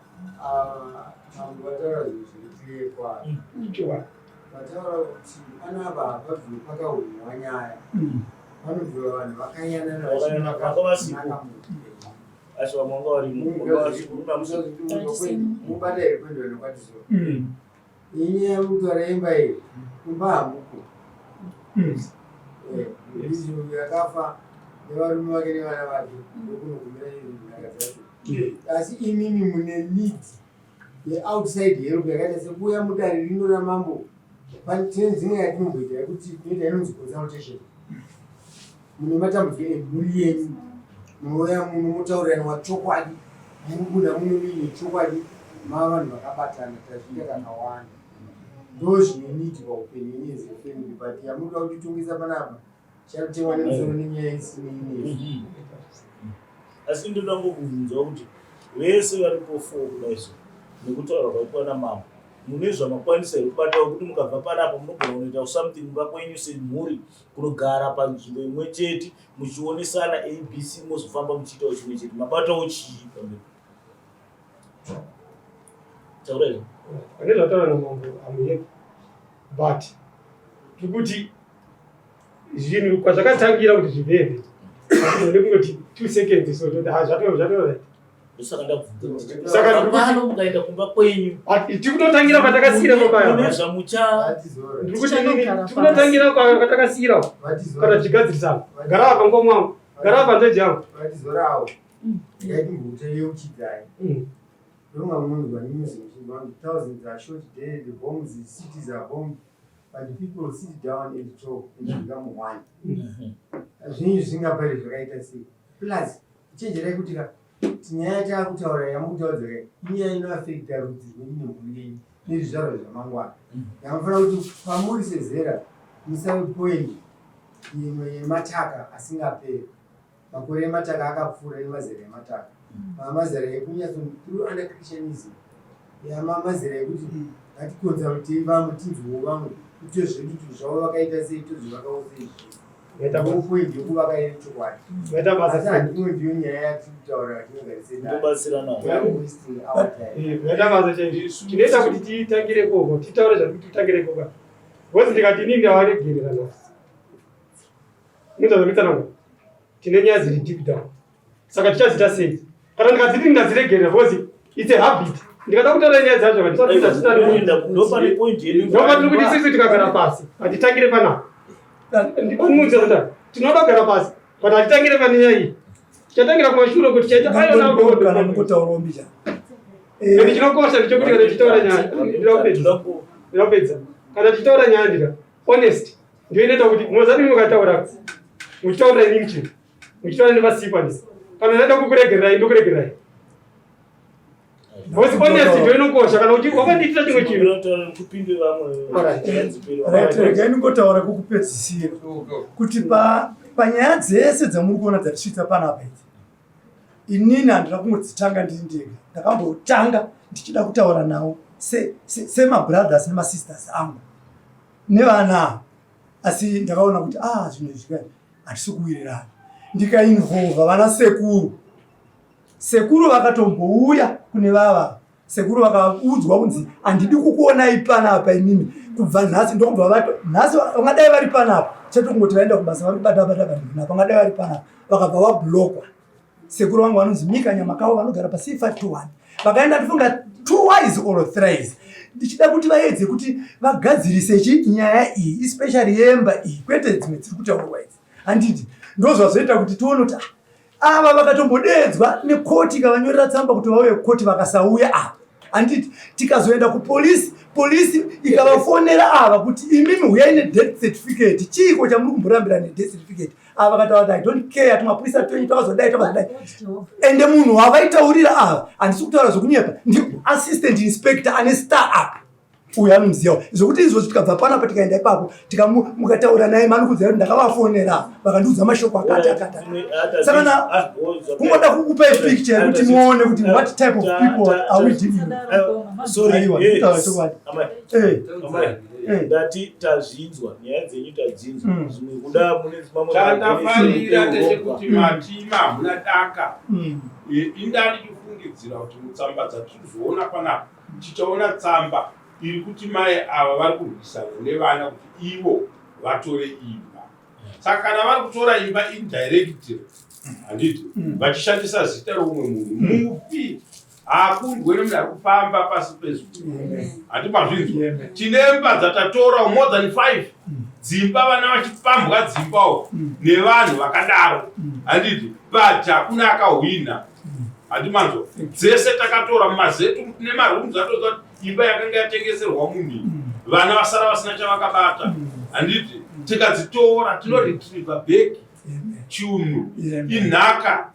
ah, mambo vataura zvinhu zviri clear kwaari mm. vataura kuti panapa hapabviwi pakahwinwa nyaya mm. panobviwa vanhu vakayanana vachinaka asi vamwe vanga varimo mubata here kuendwa nekwatizo mm. inyaya yekutaura imba iyi kumba hamuko mm. eh, uyu yakafa nevarume vake nevana vake ndokunogumira nhaka dzacho asi imimi mune need yeoutside help yakaita sekuuya mudare rino ramambo tine dzimwe yatinomboita yekuti tinoita inonzi consultation mune matambudziko emhuri yenyu munouya muno motaurirana chokwadi munobuda muno muine chokwadi mava vanhu vakabatana tazviita kakawanda ndo zvinonidwa upenyu yenyu as a family but yamunoda kutitongesa panapa chakutemwa nemusoro nenyaya isinei nesu asi ndoda ngokubvunzawo kuti vese varipo fo kudai so nekutaura kwaitwa namambo mune zvamakwanisa here kubatawo kuti mukabva panapa munogona kunoita something kumba kwenyu semhuri kunogara panzvimbo imwe chete muchionesana abc mozofamba muchiitawo chimwe chete mabatawo chii pamberi taura izvo pane zvataura namambo amuyepi but tikuti zvinhu kwazvakatangira kuti zvibhebhe nekungoti two seconds so toti ha zvatova zvatova right ndosaka ndabvunza saka pano mukaenda kumba kwenyu tikutotangira patakasiira papaya zvamucha ndikuti tikutotangira kwatakasiira kana tichigadzirisana gara apa ngomwa wangu gara apa nzveji yangu vatizorawo ngaitimbouteyeuchidzai ndonga munonzwa news muchinzwa thousands are shot dead the bombs cities are bombed but people sit down and talk and become one zvinhu zvisingaperi zvakaita sei plus chenjerai kuti ka nyaya yatakutaura yamukutaudza kai inyaya inoafekta rudzi rwenyu nemhuri yenyu nezvizvarwa zvamangwana yamufanira kuti pamuri sezera musave point imwe yemataka asingaperi Makore emataka akapfuura nemazera emataka. Mm. Mamazera ekunyatso through under Christianism. Yamamazera ekuti mm. ngatikonzalutei vamwe tinzwewo vamwe kuti zvedu kuti zvavo vakaita sei tozvivakawo sei point yekuvaka iri chokwadi. Asi handimwe ndiyo nyaya yatiri kutaura yatinogarisendobatsirana. Vaita basa chaizvo. Chinoita kuti titangire koko titaure zvatiri kuti titangire koko. Because ndikati inini ndavaregerera nhasi. Munoita zvandikutsanangura. Tine nyaya dziri deep down. Saka tichaziita sei? Kana ndikadziti ndadziregerera because it's a habit. Ndikada kutaura nyaya dzacho ndopane point yedu. Ndopatiri kuti isusu tikagara pasi hatitangire panapa. Ndikunudza kuti tinoda kugara pasi but hatitangire pane nyaya iyi. Tichatangira kumashure kuti tichaita kana mukotaurawo mbichana. Ende chinokosha ndechekuti kana tichitaura nyaya ndinoda kupedza. Kana tichitaura nyaya ndika honest ndiyo inoita kuti mozati mukataura muchitaurira inini chinhu muchitaura nevasipo handisi kana ndaida kukuregererai ndokuregererai because honest ndiyo inokosha kana uchi wakandiitira chimwe chinhu kupinde vamwe Right, regai ndingotaura kukupedzisira kuti panyaya dzese dzamuri kuona dzatisvitsa panapa idzi inini handina kungodzitanga ndiri ndega ndakambotanga ndichida kutaura nawo semabrothers nemasisters angu nevana ava asi ndakaona kuti ah zvinhu izvi hatisi kuwirirana ndikainvolva vana sekuru sekuru vakatombouya kune vava sekuru vakaudzwa kunzi handidi kukuonai panapa imimi kubva nhasi ndokubva vato nhasi vangadai vari panapa chete kungoti vaenda kubasa vari kubata bata vanhu vangadai vari panapa vakabva vablokwa sekuru vangu vanonzi mika nyamakavo vanogara pa c521 vakaenda ndifunga twice or thrice ndichida kuti vaedze kuti vagadzirise chi nyaya iyi especially yemba iyi kwete dzimwe dziri kutaurwa idzi handiti ndozvazoita kuti tione kuti ah, ava vakatombodeedzwa nekoti ikavanyorera tsamba kuti vauye kukoti vakasauya ava handiti tikazoenda kupolisi polisi ikavafonera ava kuti imimi huyai nedeath certificate chiiko chamuri kumborambira nedeath certificate ava vakataura kuti i don't care tumapurisa twenyu twakazodai twakazodai ende munhu wavaitaurira ava handisi kutaura zvokunyepa ndi assistant inspector ane star up uyo anomuzivawo zvokuti izvozvi tikabva panapa tikaenda ipapo mukataura naye manokudzai kuti ndakavafonera vakandiudza mashoko akati akati saka na kungoda kukupai picture yekuti muone kuti what type of people are we dealing with aiwa kutaura chokwadi ndati tazvinzwa nyaya dzenyu tadzinzwa mm. zvimwe kuda mune mamwe chandafarira ndechekuti mm. matima hamuna daka mm. inda ndichifungidzira kuti mutsamba dzatiri kuzoona panapa tichaona tsamba iri kuti mai ava vari kurwisana nevana kuti ivo vatore imba saka kana vari kutora imba indirect handiti vachishandisa zita roumwe munhu mufi Haakundwe nemunhu ari kufamba pasi pezuva. Handi mazvinzwa. Tine imba dzatatora more than 5 dzimba vana vachipambwa dzimbawo nevanhu vakadaro. Handiti but hakuna akahwina. Handi manzwa. Dzese takatora mumazetu nemarooms atoziva kuti imba yakanga yatengeserwa munhu iyi. Vana vasara vasina chavakabata. Handiti tikadzitora tinoretriever back chiunhu inhaka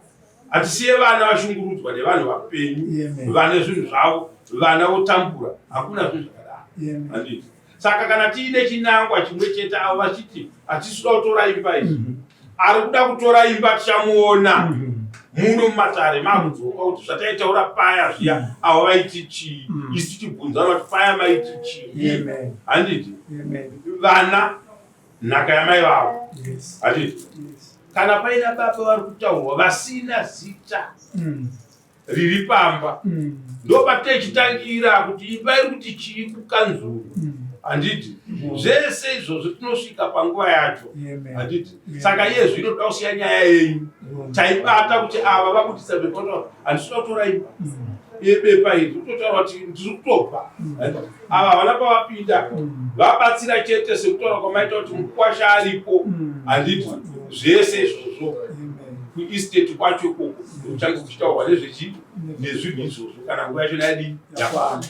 Hatisiye vana vashungurudzwa nevanhu vapenyu vane zvinhu zvavo, vana votambura. Hakuna zvinhu zvakadaro. Handiti? Saka kana tiine chinangwa chimwe chete, avo vachiti hatisi kuda kutora imba izvi, mm -hmm. ari kuda kutora imba tichamuona mm -hmm. muno mumatare makudzoka kuti zvataitaura paya zviya mm -hmm. avo vaiti chii mm -hmm. isu tichibvunzana kuti paya maiti chii handiti vana nhaka yamai vavo handiti kana paina baba vari kutaurwa vasina zita mm. riri pamba mm. ndopatechitangira kuti imba iri kuti chii kukanzuru mm. handiti zvese izvozvo tinosvika panguva yacho handiti saka iye zvino toda kusiya nyaya yenyu taibata kuti ava vabudisa bepa handisi kuda kutora imba yebepa iri kutotaura kuti ndiri kutobva ava havana pavapinda vabatsira chete sekutaura kwamaita kuti mukwasha aripo handiti zvese izvozvo kuestate kwacho ikoko kuchange kuchitaurwa nezvechi nezvinhu izvozvo kana nguva yacho yadii yakwana.